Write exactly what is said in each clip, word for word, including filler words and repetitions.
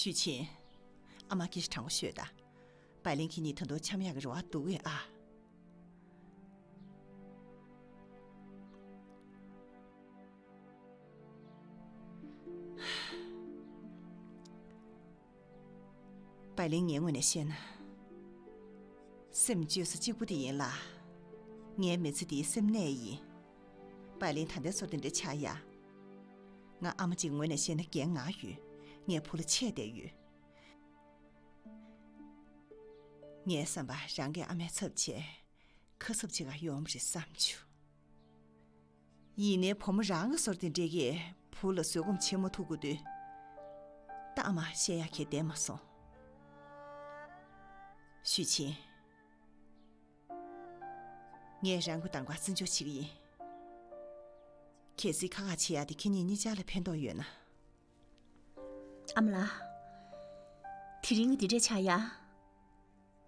ཞུས་ཆིན། ཨ་མ་སྐད་ཆ་དྲང་པོ་ཤོད་དང་། པའི་ལིན་གྱིས་ནི་ད་དུང་འཆམ་ཡག་གི་རེ་བ་འདུག་གས་ཨ། པའི་ལིན་ངའི་ངོས་ནས་བཤད་ན། སེམས་བཅོས་ས་གཅིག་པུ་དེ་ཡིན་ལ། ངའི་མི་ཚེ་འདིའི་སེམས་ནད་ཡིན། པའི་ལིན་ད་ལྟའི་བཟོ་འདྲ་འདྲ་ཆགས་ཡ། ང་ཨ་མ་གཅིག་ངོས་ནས་བཤད་ན་འགན་ང་ཡོད། ངས་བུ་ལ་ཆད་བསྡད་ཡོད། ངའི་བསམ་པར་རང་གིས་ཨ་མའི་ཚབ་བྱས། ཁ་གསབ་བྱེད་ག་ཡོང་བ་རེད་བསམ་བྱུང་། ཡིན་ནའི་བུ་མོ་རང་གི་བཟོ་འདྲ་འདྲ་གིས་བུ་ལ་བཟོད་སྒོམ་བྱེད་མ་ཐུབ་དགོས་དུས། ད་ཨ་མ་བཤད་ཡག་གི་བསྡད་མ་སོང་། ཞུས་ཆིན། ངས་རང་གི་དང་པ་བརྩི་འཇོག་བྱེད་ཀྱི་ཡིན། གལ་སྲིད་ཁ་ཁ་བྱེད་ཡག་དེ་ཁྱེད་གཉིས་གཉིས་ཆ་ལ་ཕན་ཐོགས་ཡོད་ན། ཨ་མ་ལགས། དེ་རིང་གི་འདི་འདྲས་ཆགས་ཡ།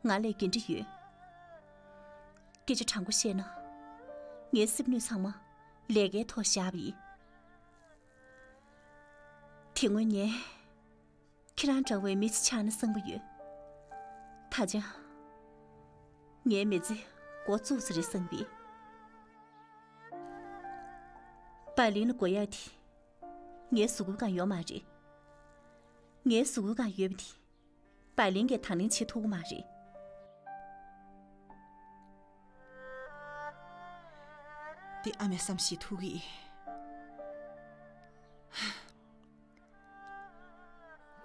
ང་ལས་འགན་འཁྲི་ཡོད། སྐད་ཆ་དྲང་པོ་བཤད་ན། ངའི་སེམས་ནུས་ཚང་མ་ལས་ཀའི་ཐོག་བཞག་པ་ཡིན། དེ་སྔོན་ངས་ཁྱེད་རང་འདྲ་བའི་མི་ཚེ་ཆགས་ན་བསམ་གྱི་ཡོད། ད་ཆ་ངའི་མི་ཚེ་འགོ་བཙུགས་ས་རེད་བསམ་གྱི། པའི་ལིན་ལ་དགོས་ཡ་དེ། ངའི་གཟུགས་པོ་སྒང་ཡོད་མ་རེད། ངའི་གཟུགས་པོ་སྒང་ཡོད་པ་དེ། པའི་ལིན་གྱིས་དང་ལེན་བྱེད་ཐུབ་ཀྱི་མ་རེད། འདི་ཨ་མས་བསམ་ཤེས་ཐུབ་ཀྱི།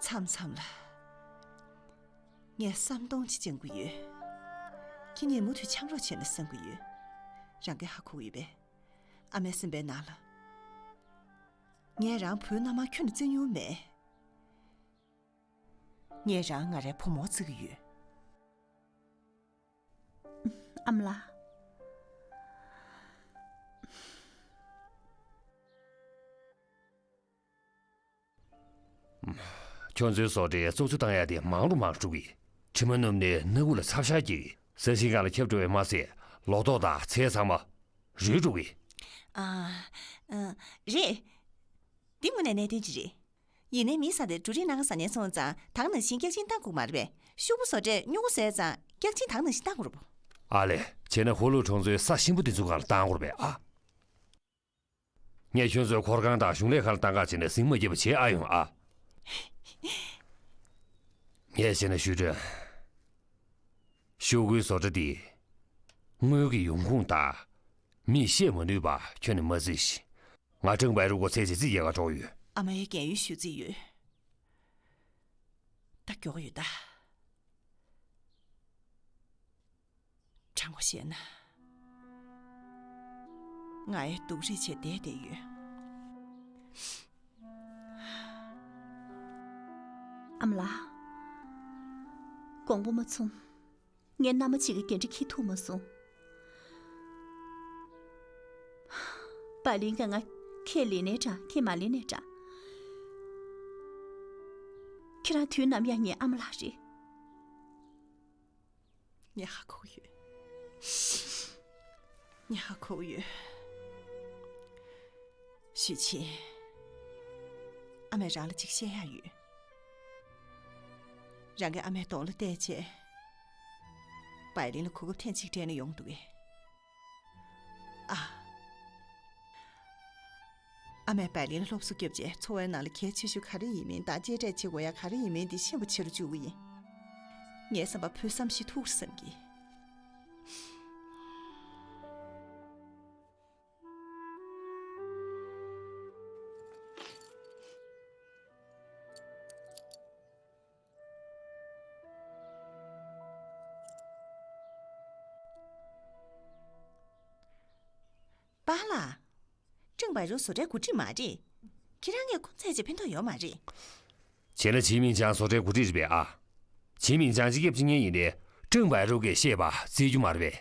མཚམས་མཚམས་ལ། ངས་བསམ་སྟོང་ཅིག་བཅང་གི་ཡོད། ཁྱེད་གཉིས་མུ་མཐུད་འཆམ་རོགས་བྱས་ན་བསམ་གྱི་ཡོད། རང་གིས་ཧ་གོ་གི་ཡོད་པས། ཨ་མའི་སེམས་པའི་ནང་ལ། ངས་རང་བུའི་མནའ་མར་ཁྱོན་ནས་བརྩི་མྱོང་མེད། ངས་རང་ང་རའི་བུ་མོ་བརྩི་གི་ཡོད། ཨ་མ་ལགས། ཁྱོད་ཚོའི་བཟོ་གྲྭའི་བཙོག་ཆུ་བཏང་ཡ་དེ་མང་རུ་མང་རུ་འགྲོ་གི། དྲི་མ་སྣོམ་ནས་སྣ་ཁུག་ལ་ཚབ་ཤར་སྐྱེ་གི། ས་ཞིང་སྒང་ལ་ཁྱབ་འགྲོ་བས་མ་ཟད། ལོ་ཏོག་དང་ཚལ་ཚང་མ་རུལ་འགྲོ་གི། ཨ། ཨ། རེད། འདི་དངོས་གནས་གནད་དོན་ཅིག་རེད། ཡིན་ནའི་མི་ཟ་དེ་འབྲུ་རིགས་སྣ་ཁ་ཟ་མཁན་སོང་ཙང་ད་ག་ནང་བཞིན་སྐྱག་གཅིན་བཏང་དགོས་མ་རེད་པས། ཤོག་བུ་བཟོ་གྲས་སྨྱུ་གུ་ཟས་ཙང་སྐྱག་གཅིན་ད་ག་ནང་བཞིན་བཏང་དགོས་རེད་པོ། ཨ་ལས། བྱས་ན་ཧུ་ལུ་གྲོང་ཚོའི་ས་གཤིན་པོ་འདི་ཚོ་སྒང་ལ་བཏང་དགོས་རེད་པས་ཨ། ངས་ཁྱོད་ཚོའི་འཁོར་ཁང་དང་གཞུང་ལས་ཁང་ལ་བཏང་ག་བྱས་ནས་ཟིང་མ་རྒྱབ་པ་བྱེད་ཨ་ཡོང་ཨ། ངས་བྱས་ན་ཞུས་དྲན། ཤོག་གུའི་བཟོ་གྲྭ་འདི། དངུལ་གྱི་ཡོང་ཁུངས་དང་། མིས་བཤད་མ་ནུས་པ་ཁྱོན་ནས་མ་བརྩིས་ཤིག་ང་ཀྲང་པའི་རུ་མགོ་ཚད་ཅིག་བརྩི་རྒྱག་ག་འགྲོ་ཡོད། ཨ་མ་ཡི་རྒན་ཡོལ་ཞུ་རྩིས་ཡོད། ད་མགྱོགས་ཡོད་ད། དྲང་པོ་བཤད་ན། ང་ཡི་སྡུག་རུས་བྱས་བསྡད་བསྡད་ཡོད། ཨ་མ་ལགས། དགོངས་པ་མ་ཚོམ། ངས་མནའ་མ་གཅིག་གི་འགན་འཁྲི་འཁྱེར་ཐུབ་མ་སོང་། པ་ལིན་ག་ང་ཁས་ལེན་ནའི་འདྲ་ཁས་མ་ལེན་ནའི་འདྲ། ཁྱེད་རང་དུས་ནམ་ཡང་ངའི་ཨ་མ་ལགས་རེད། ངས་ཧ་གོ་གི་ཡོད། ངས་ཧ་གོ་གི་ཡོད། ཞུས་ཆིན། ཨ་མས་རང་ལ་ཅིག་བཤད་ཡག་ཡོད། རང་གི་ཨ་མའི་གདོང་ལ་བལྟས་བྱས། པའི་ལིན་ལ་གོ་སྐབས་ཐེངས་གཅིག་སྤྲད་ན་ཡོང་འདུག་གས། ཨ། ཨ་མས་པའི་ལིན་ལ་སློབ་གསོ་བརྒྱབ་རྗེས་འཚོ་བའི་ནང་ལ་གལ་ཆེ་ཤོས་ག་རེ་ཡིན་མིན་དང་གཅེས་སྤྲས་བྱེད་དགོས་ཡ་ག་རེ་ཡིན་མིན་དེ་ཤེས་པ་བྱེད་རུ་བཅུག་གི་ཡིན། ངའི་བསམ་པར་བུ་བསམ་ཤེས་ཐུབ་བསམ་གི། པཱ་ལགས། ཀྲེང་བའི་རུའུ་བཟོ་གྲྭའི་འགོ་ཁྲིད་མ་རེད། ཁྱེད་རང་གིས་ཁོ་བཙལ་བྱས་ཕན་ཐོགས་ཡོད་མ་རེད། བྱས་ན་ཆིན་མིང་ཅང་བཟོ་གྲྭའི་འགོ་ཁྲིད་རེད་པས་ཨ། ཆིན་མིང་ཅང་སྤྱི་ཁྱབ་སྤྱི་གཉེར་ཡིན་ནའི་ཀྲེང་བའི་རུའུ་གིས་བཤད་པ་བརྩི་རྒྱུ་མ་རེད་པས།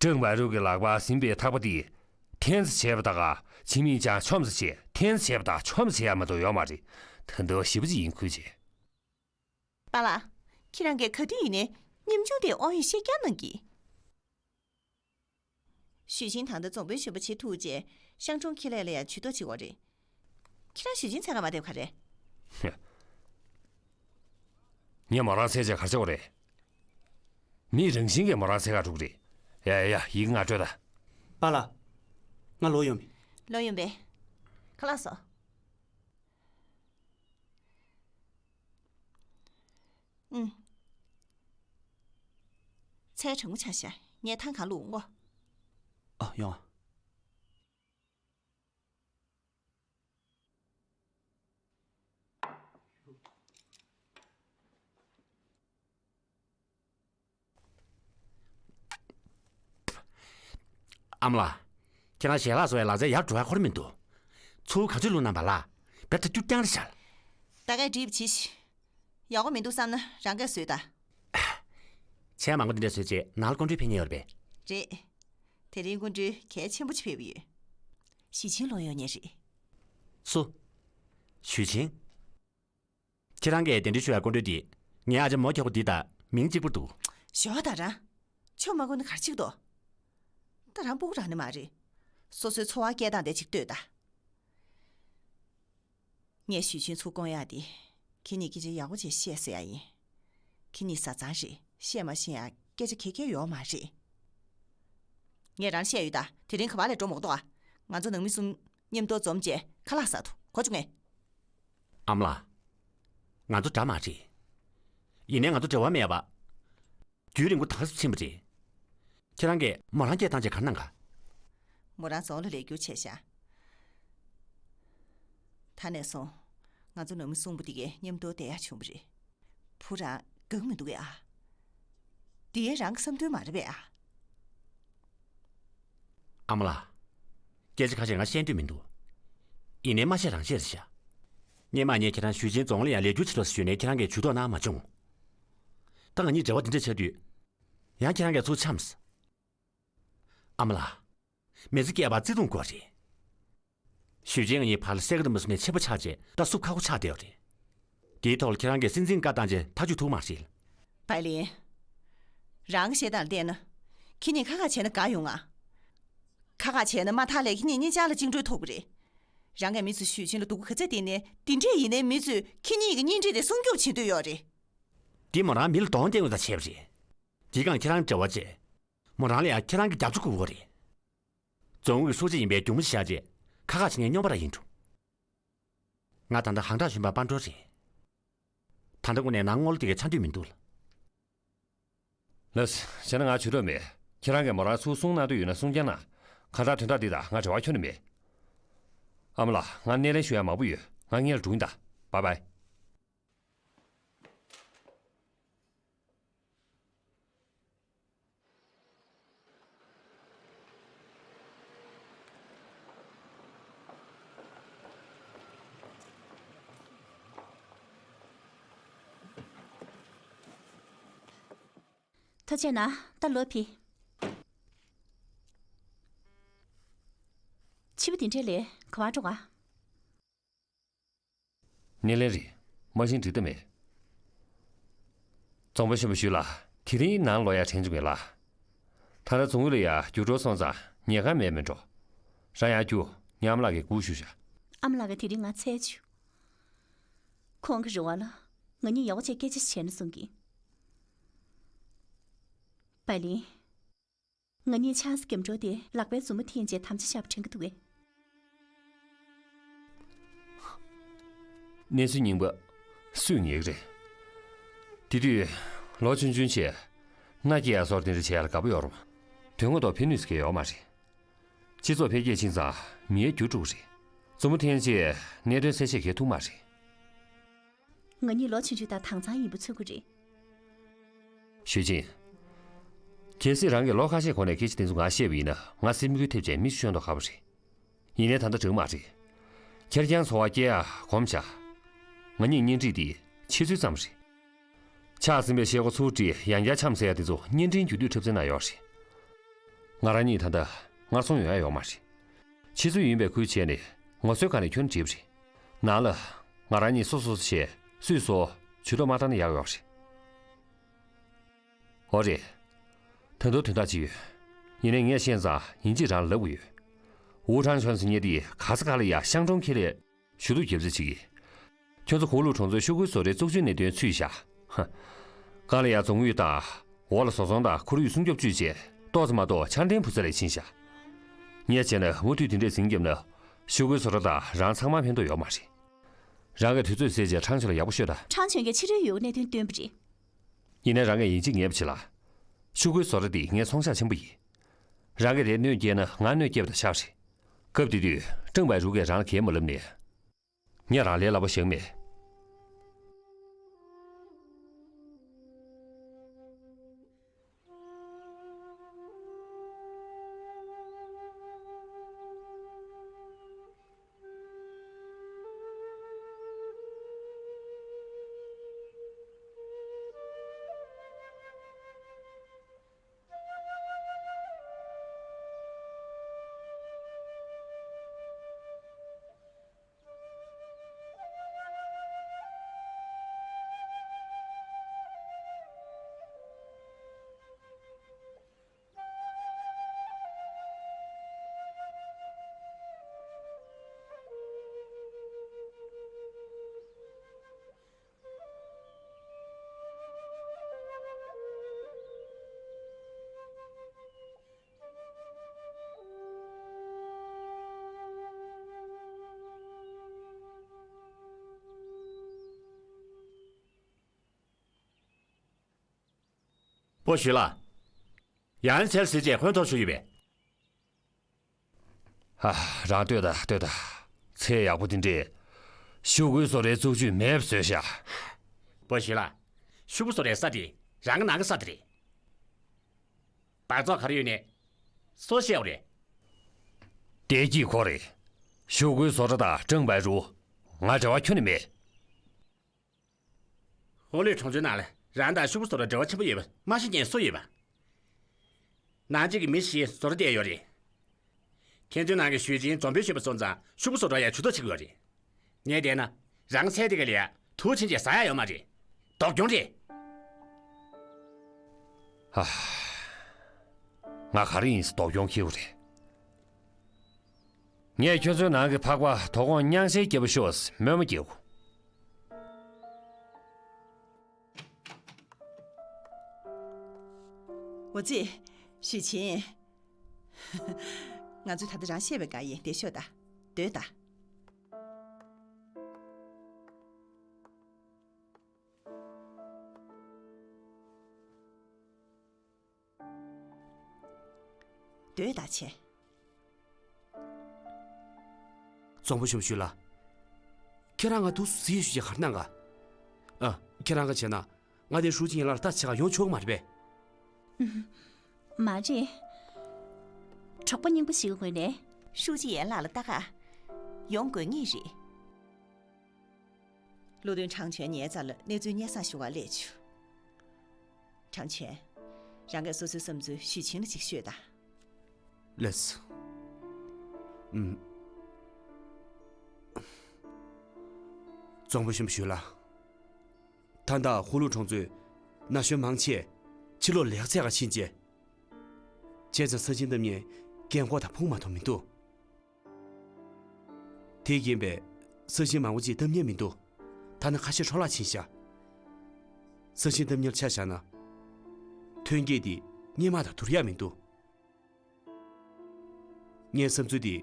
ཀྲེང་བའི་རུའུ་གི་ལག་པར་ཟིན་པའི་ཐག་པ་འདི་འཐེན་ས་བྱས་པ་དག་ཆིན་མིང་ཅང་ཆོམ་ས་བྱས། འཐེན་ས་བྱས་པ་དག་ཆོམ་ས་བྱས་ཡ་མ་གཏོགས་ཡོད་མ་རེད། ད་འདི་བ་ཞེ་པོ་ཅིག་ཡིན་ཁུལ་བྱས། པཱ་ལགས། ཁྱེད་རང་གིས་ག་དུས་ཡིན་ནའི་ཉམ་ཆུང་དེ་དབང་ཡོད་ཤེས་རྒྱ་གནང་གི། ཞུས་ཆིན་ད་ལྟ་རྫོང་དཔོན་གཞོན་པ་བྱེད་ཐུབ་རྗེས་ཤང་ཀྲུང་ཁེ་ལས་ལ་ཡང་ཇུས་གཏོགས་བྱེད་དགོས་རེད། ཁྱེད་རང་ཞུས་ཆིན་འཚོལ་ག་མ་བསྡད་པ་ག་རེ། ཧེ། ངས་མོ་རང་བསད་བྱས་ག་རེ་བྱེད་དགོས་རེད། མི་རང་བཞིན་གྱིས་མོ་རང་བསད་ག་འགྲོ་གི་རེད། ཡ་ཡ་ཡ། ཡི་གེ་ང་སྤྲོད་ད། པཱ་ལགས། ང་ལོག་ཡོང་བས། ལོག་ཡོང་བས། ཁ་ལག་ཟོ། ཨུམ། ཚལ་གྲང་མོ་ཆགས་ཤག་ངས་ཐང་གང་བླུགས་འོང་ངོ་། ཨ། ཡོང་ཨ། ཨ་མ་ལགས། ཁྱེད་རང་ཞལ་ལག་བཟོ་བའི་ལག་རྩལ་ཡར་འགྲོ་ཡ་ཁོ་རང་མི་འདུག་ཚུར་ག་ཚོད་བླུགས་གནང་བ་ལ། བེ་ད་རྒྱུ་རྐྱང་རེད་ཤག་ད་གས་འགྲིག་པ་བྱེད་ཤིག་ཡག་པོ་མི་འདུག་བསམ་ན་རང་གིས་བཟོས་དང་། ཆེས་མང་པོ་འདི་འདྲ་བཟོས་རྗེས་ནང་ལ་སྐུ་མགྲོན་ཕེབས་མཁན་ཡོད་རེད་པས། རེད། དེ་རིང་སྐུ་མགྲོན་གལ་ཆེན་པོ་ཅིག་ཕེབས་ཡོད། ཞུས་ཆིན་ལོག་ཡོང་མཁན་རེད། སུ། ཞུས་ཆིན། ཁྱེད་རང་གིས་གདན་འདྲེན་ཞུ་བའི་སྐུ་མགྲོན་དེ་ངའི་ཨ་ཅག་མོ་ཁྱོག་པོ་འདི་དང་མིང་གཅིག་པ་འདུག་ཞོག་ད་རང་། ཆོ་མ་གོ་ན་ག་རེ་བྱེད་ཀྱི་འདུག་ད་རང་སྤུ་གུ་རག་ནི་མ་རེད། སོ་སོའི་འཚོ་བ་སྐྱེལ་སྟངས་དེ་ཅིག་ལྟོས་ད། ངས་ཞུས་ཆིན་ཚུར་བསྐོང་ཡག་དེ། ཁྱེད་གཉིས་སྐད་ཆ་ཡག་པོ་བྱས་བཤད་ཟེར་ཡག་ཡིན། ཁྱེད་གཉིས་བཟའ་ཚང་རེད། བཤད་མ་ཤེས་ཡག་སྐད་ཆ་ག་གེ་ཡོད་མ་རེད། ངས་རང་བཤད་ཡོད་ད། དེ་རིང་ག་པར་ལ་འགྲོ་མ་དགོས་འདུག་ཨ། ང་ཚོ་ནང་མི་གསུམ་མཉམ་དུ་འཛོམས་བྱས་ཁ་ལག་ཟ་ཐུབ། གོ་བྱུང་ངས། ཨ་མ་ལགས། ང་ཚོ་འདྲ་མ་རེད། ཡིན་ནའི་ང་ཚོ་འབྲེལ་བ་མེད་པ། རྒྱུན་རིང་པོ་ད་ག་སེ་ཕྱིན་པ་རེད། ཁྱེད་རང་གིས་མོ་རང་སྐད་བཏང་བྱས་ག་རེ་གནང་ག་མོ་རང་རྫོང་ལ་ལས་འཁྱུར་བྱས་ཤག་ད་ནས་བཟུང་ང་ཚོ་ནང་མི་གསུམ་པོ་འདི་གའི་མཉམ་དུ་བསྡད་ཡག་བྱུང་བ་རེད། བུ་རང་དགའ་གི་མི་འདུག་གས་ཨ། འདི་ཡང་རང་གི་བསམ་དོན་མ་རེད་པས་ཨ། ཨ་མ་ལགས། སྐད་ཆ་ཁ་ཤས་ང་བཤད་འདོད་མི་འདུག་ཡིན་ནའི་མ་བཤད་རང་བཤད་རེད་ཤག་སྔོན་མ་ངས་ཁྱེད་རང་ཞུས་ཆེན་རྫོང་ལ་ཡང་ལས་འཁྱུར་བྱེད་རོགས་ཞུས་ནས་ཁྱེད་རང་གིས་ཇུས་གཏོགས་གནང་མ་བྱུང་། ད་ང་གཉིས་འབྲེལ་བ་འདི་འདྲ་ཆགས་དུས། ཡང་ཁྱེད་རང་གིས་ཚུར་འཆམས། ཨ་མ་ལགས། མི་ཚེ་སྐྱེལ་བར་བརྩེ་དུང་དགོས་རེད། ཞུས་ཆེན་ང་གཉིས་བར་ལ་སེ་ག་དང་མུ་སུ་མེ་ཆེན་པོ་ཆགས་རྗེས་ད་སུབ་ཁ་ཁོ་ཆགས་བསྡད་ཡོད་རེད། དེའི་ཐོག་ལ་ཁྱེད་རང་གིས་སྲིད་འཛིན་བཀའ་བཏང་རྗེས་ཐག་གཅོད་ཐུབ་མ་རེད། བའི་ལིན། རང་གི་བཤད་སྟངས་ལ་བལྟས་ན། ཁྱེད་གཉིས་ཁ་ཁ་བྱས་ན་དགའ་ཡོང་ང་། ཁ་ཁ་བྱས་ན་མ་མཐའ་ལ་ཁྱེད་གཉིས་གཉིས་ཆར་ལ་བཅིངས་འགྲོལ་ཐོབ་གི་རེད། རང་གིས་མི་ཚོས་ཞུས་ཆེན་ལ་སྡུག་པོ་ག་ཚད་བསྟན་ནའི་དེ་འདྲས་ཡིན་ནའི་མི་ཚོས་ཁྱེད་གཉིས་ཀྱི་གཉེན་སྒྲིག་དེ་སྲུང་སྐྱོབ་བྱེད་འདོད་ཡོད་རེད། འདི་མོ་རང་མི་ལ་གདོང་བསྟན་དགོས་ད་བྱས་པ་རེད། དེའི་སྒང་ཁྱེད་རང་འབྲེལ་བ་བྱས། མོ་རང་ལ་ཡང་ཁྱེད་རང་གི་རྒྱབ་སྐྱོར་དགོས་ཀྱི་རེད། རྫོང་ཨུའི་ཧྲུའུ་ཅི་ཡིན་པའི་སྒྲུང་མོ་ཞིག་བཞག་རྗེས་ཁ་ཁ་བྱེད་མཁན་སྨྱོན་པ་རང་ཡིན་འགྲོ། ང་ད་ལྟ་ཧང་ཀྲང་གཞོན་པ་པན་ཀྲོའུ་རེད། ད་ལྟ་དངོས་གནས་ནང་ངོ་ལོག་དེ་གའི་ཆ་འདོད་མི་འདུག་ལགས། ལགས་སོ། བྱས་ན་ང་བྱེད་འདོད་མེད། ཁྱེད་རང་གིས་མོ་རང་ཚུར་གསུང་གནང་འདོད་ཡོད་ན་གསུང་རྐྱང་གནང་། གང་ལྟར་དོན་དག་འདི་དང་ང་འབྲེལ་བ་ཁྱོན་ནས་མེད། ཨ་མ་ལགས། ང་སྣེ་ལེན་ཞུ་ཡ་མང་པོ་ཡོད། ང་སྔོན་ལ་འགྲོ་གི་ཡིན་ད། བཱའི་བཱའི། ཐུགས་རྗེ་གནང་། ད་ལོག་ཕེབས། ཕྱི་པོ་དེ་འདྲས་ལས་ག་པར་འགྲོ་ག་སྣེ་ལེན་རེད། མ་ཤེས་འགྲིག་ད་མེད། རྫོང་དཔོན་ཆེན་པོ་ཞུས་ལགས། དེ་རིང་ནང་ལོག་ཡ་དྲན་བྱུང་ངས་ལགས། ད་ལྟ་རྫོང་ཨུད་ལ་ཡ་རྒྱུགས་སྤྲོད་སོང་ཙང་ཉལ་ཁང་མེད་མི་འགྲོ། རང་ཡར་རྒྱུགས། ངས་ཨ་མ་ལགས་ཀྱི་སྒུག་ཞུ་ཤག་ཨ་མ་ལགས་ཀྱིས་དེ་རིང་ང་འཚོལ་བྱུང་། ཁོང་གིས་རེ་བ་ལ་ང་གཉིས་ཡག་པོ་བྱས་སྐད་ཆ་བྱས་ན་གསུང་གི། བའི་ལིན། ང་གཉིས་ཆང་ས་གེམ་འགྲོ་དེ་ལག་པའི་མཛུབ་མོ་འཐེན་བྱས་དམ་བཅའ་བཞག་པ་དྲན་གྱི་འདུག་གས། གནས་ཚུལ་རྙིང་པ། སུས་ངེས་ཀྱི་རེད། དེ་དུས་ལོ་ཆུང་ཆུང་བྱས། མནའ་སྐྱེལ་ཡ་སོགས་དེ་འདྲ་བྱེད་ཡ་ལ་དགའ་པོ་ཡོད་རུང་། དོན་དངོས་ཐོག་ཕན་ནུས་ཟེར་མཁན་ཡོད་མ་རེད། སྤྱི་ཚོགས་འཕེལ་རྒྱས་ཕྱིན་ཙང་མི་ཡ་འགྱུར་འགྲོ་གི་རེད། མཛུབ་མོ་འཐེན་བྱས་གནད་དོན་སེལ་ཆེད་གལ་ཐུག་མ་རེད། ང་གཉིས་ལོ་ཆུང་ཆུང་དང་དྭངས་གཙང་ཡིན་པ་མཚོན་གྱི་རེད། ཞུས་ཅིན། གལ་སྲིད་རང་གིས་ལོ་ཁ་ཤས་གོང་ནས་སྐད་ཆ་དེ་ཚོ་ང་བཤད་པ་ཡིན་ན་ང་སེམས་འགུལ་ཐེབས་བྱས་མི་ཤོན་མདོག་ཁ་པོ་རེད། ཡིན་ནའི་ད་ལྟ་འགྲིག་མ་རེད། ཁེར་རྐྱང་འཚོ་བ་སྐྱེལ་ཡ་གོམས་བྱ། ང་གཉིས་གཉེན་སྒྲིག་འདི་ཕྱི་ཚུལ་ཙམ་རེད། ཆགས་ཟིན་པའི་ཤེལ་སྒོ་ཚུར་བྲིས་ཡང་བསྐྱར་འཆམ་ཟེར་ཡ་དེ་ཚོ་བརྙན་འཕྲིན་བརྒྱུད་སྟོད་འཁྲབ་ཚན་ན་ཡོད་རེད། ང་རང་གཉིས་ད་ལྟ་ངར་སོང་ཡོང་ཡ་ཡོད་མ་རེད། ཕྱི་ཚུལ་ཡིན་པའི་ཁུལ་བྱས་ནས་ངོ་སོའི་སྒང་ནས་ཁྱོན་འགྲིག་པ་རེད། ནང་ལ་ང་རང་གཉིས་སོ་སོ་སོ་བྱས་སུས་སོ་ཇུས་གཏོགས་མ་བཏང་ན་ཡག་ཡོད་རེད། འོ་རེད། ད་དུང་དོན་དག་ཅིག་ཡོད། ཡིན་ནའི་ངས་ཤེས་ཙང་ཡིན་གཅིག་རང་ལབ་དགོས་ཡོད། ཝུའུ་ཁྲང་ཆོན་ཟེར་མཁན་དེས་ག་ས་ག་ལ་ཡ་ཤང་ཀྲུང་ཁེ་ལས་ཞུ་གཏུག་རྒྱབ་རྩིས་བྱེད་ཀྱི། ཁྱོད་ཚོ་གུང་ལུགས་གྲོང་ཚོའི་ཤོག་གུའི་བཟོ་གྲྭའི་བཙུགས་ཆུའི་གནད་དོན་ཚུད་བཞག་ཧ། ཀ་ལ་ཡ་རྫོང་ཡུལ་དང་། འོག་ལ་བཟོ་ཚོང་དང་ཁོར་ཡུག་སྲུང་སྐྱོབ་ཅུས་བཅས་ཏོག་ཙམ་མ་གཏོགས་ཆར་ལྡན་བུ་ཚ་ལས་ཕྱིན་ཤག་ངས་བྱས་ན་མུ་མཐུད་དེ་འདྲས་ཟིང་བརྒྱབ་ན། ཤོག་གུའི་བཟོ་གྲྭ་དང་རང་ཚང་མར་ཕན་ཐོགས་ཡོད་མ་རེད། རང་གིས་དུས་ཚོད་བཟོས་རྗེས་ཁྲང་ཆོན་ལ་ཡག་པོ་ཤོད་དང་། ཁྲང་ཆོན་གྱིས་ཕྱི་རོལ་ཡུལ་གྱི་གནད་དོན་སྟོན་པ་རེད། ཡིན་ནའི་རང་གིས་ཡིན་གཅིག་ངེས་པ་བྱེད་ལ། ཤོག་གུའི་བཟོ་གྲྭ་འདི་ངའི་ཚོང་ཤག་ཆེན་པོ་ཡིན། རང་གིས་དེར་གནོད་སྐྱེལ་ན་ང་གནོད་སྐྱེལ་བ་དང་ཆགས་རེད། སྐབས་དེ་དུས་ཀྲང་པའེ་རུ་གིས་རང་ལ་གལ་མ་ལབ་ནས། ངས་རང་ལས་སླ་པོ་བཞག་མེད། པོ་ཞུས་ལགས། ཡང་ཚལ་ཟེར་བྱས་ཧོན་ཐོར་ཞུ་ཡོད་པས། ཧ། རང་ལྟོས་དང་ལྟོས་དང་། ཚད་ཡག་པོ་དེ་འདྲས། ཤོག་གུའི་བཟོ་གྲྭའི་བཙུགས་ཇུས་མེད་པ་བཟོས་ཤག་པོ་ཞུས་ལགས། ཤོག་བུ་བཟོ་གྲྭའི་ས་དེ་རང་གི་ནང་གི་ས་དེ་རེད། སྦགས་བཙོག་ག་རེ་ཡོད་ནས་སོ་བཤད་འོ་རེད། བདེ་སྐྱིད་ཁོ་རེ། ཤོག་གུའི་བཟོ་གྲྭ་དང་ཀྲང་པའེ་རུ། ང་འབྲེལ་བ་ཁྱོན་ནས་མེད། ཧོ་ལུའི་གྲོང་ཚོའི་ནང་ལ་རང་དང་ཤོག་བུ་བཟོ་གྲྭ་འབྲེལ་བ་ཆེན་པོ་ཡོད་པ་མ་ཤེས་མཁན་སུ་ཡོད་པ། ནང་གཅིག་གི་མི་ཞིག་བཟོ་གྲྭ་བསྡད་ཡོད་རེད། ཁྱེད་ཚོའི་ནང་གི་ཞུས་ཅིན་འཛོམས་དཔོན་ཞུས་པ་སོང་ཙང་ཤོག་བུ་བཟོ་གྲྭ་ཡར་ཇུས་གཏོགས་བྱེད་དགོས་རེད། ངས་བལྟས་ན་རང་ཚལ་དེ་ག་ལ་ཡ་དུག་ཕྱིན་ཆད་ཟ་ཡག་ཡོད་མ་རེད། སྡུག་གྱོང་རེད། ཧ། ང་ག་རེ་ཡིན་ཟེར་སྡུག་གྱོང་ཁེལ་བ་རེད། ངས་ཁྱོད་ཚོའི་ནང་གི་ཕག་པ་དོ་དགོང་རྙིང་ཞེན་སྐྱེ་པོ་ཤོག་ཟེར་དམོད་མོ་སྐྱེལ་གོ། འོ་ཙི། ཞུས་ཆིན། ང་ཚོས་ད་ལྟ་རང་བཤད་པའི་སྒང་ཡིན། བསྡད་ཤོག་ད། སྡོད་ད། སྡོད་ད་བྱས། རྫོང་དཔོན་ཞུས་པ་ཞུས་ལགས། ཁྱེད་རང་ང་འདུག་སེ་ཞུ་ཅིག་ག་རེ་གནང་ག་ཨ། ཁྱེད་རང་ག་བྱས་ན་ང་དེ་ཧྲུའུ་ཅི་ཡན་ལགས་ལ་ལྟ་ཆེ་ག་ཡོང་ཆོག་གི་མ་རེད་པས། མ་རེད། གྲོགས་པོ་རྙིང་པ་ཞིག་གི་ངོས་ནས། ཧྲུའུ་ཅི་ཡན་ལགས་ལ་ལྟ་ག་ཡོང་དགོས་ངེས་རེད། བློ་མཐུན་ཁྲང་ཆོན་ཉལ་རྩ་ལ་གནས་ཚུལ་སྙན་སེང་ཞུ་བར་སླེབས་བྱུང་། ཁྲང་ཆོན། རང་གིས་སོ་སོའི་བསམ་ཚུལ་ཞུས་ཆིན་ལ་ཅིག་ཤོད་དང་། ལགས་སོ། ཨུམ། རྫོང་དཔོན་ཞུས་པ་ཞུས་ལགས། ད་ལྟ་ཧུ་ལུ་གྲོང་ཚོའི་ན་གཞོན་མང་ཆེ་ཕྱི་ལོགས་ལས་ཀ་བྱེད་གར་ཕྱིན་རྗེས། བྱས་ཙང་ས་ཞིང་བཏབ་མཁན་རྒན་འཁོགས་དང་ཕུང་མ་གཏོགས་མི་འདུག་དེ་རྐྱེན་པས་ས་ཞིང་མང་པོ་ཅིག་བཏབ་མཁན་མི་འདུག་ཐ་ན་ཁ་ཤས་འཕྲོ་བརླག་ཕྱིན་ཤག་ས་ཞིང་བཏབ་མཁན་ལ་ཆ་བཞག་ན། ཐོན་སྐྱེད་དེ་སྔོན་མ་དང་བསྡུར་ཡག་མི་འདུག་ངའི་བསམ་ཚུལ་འདི།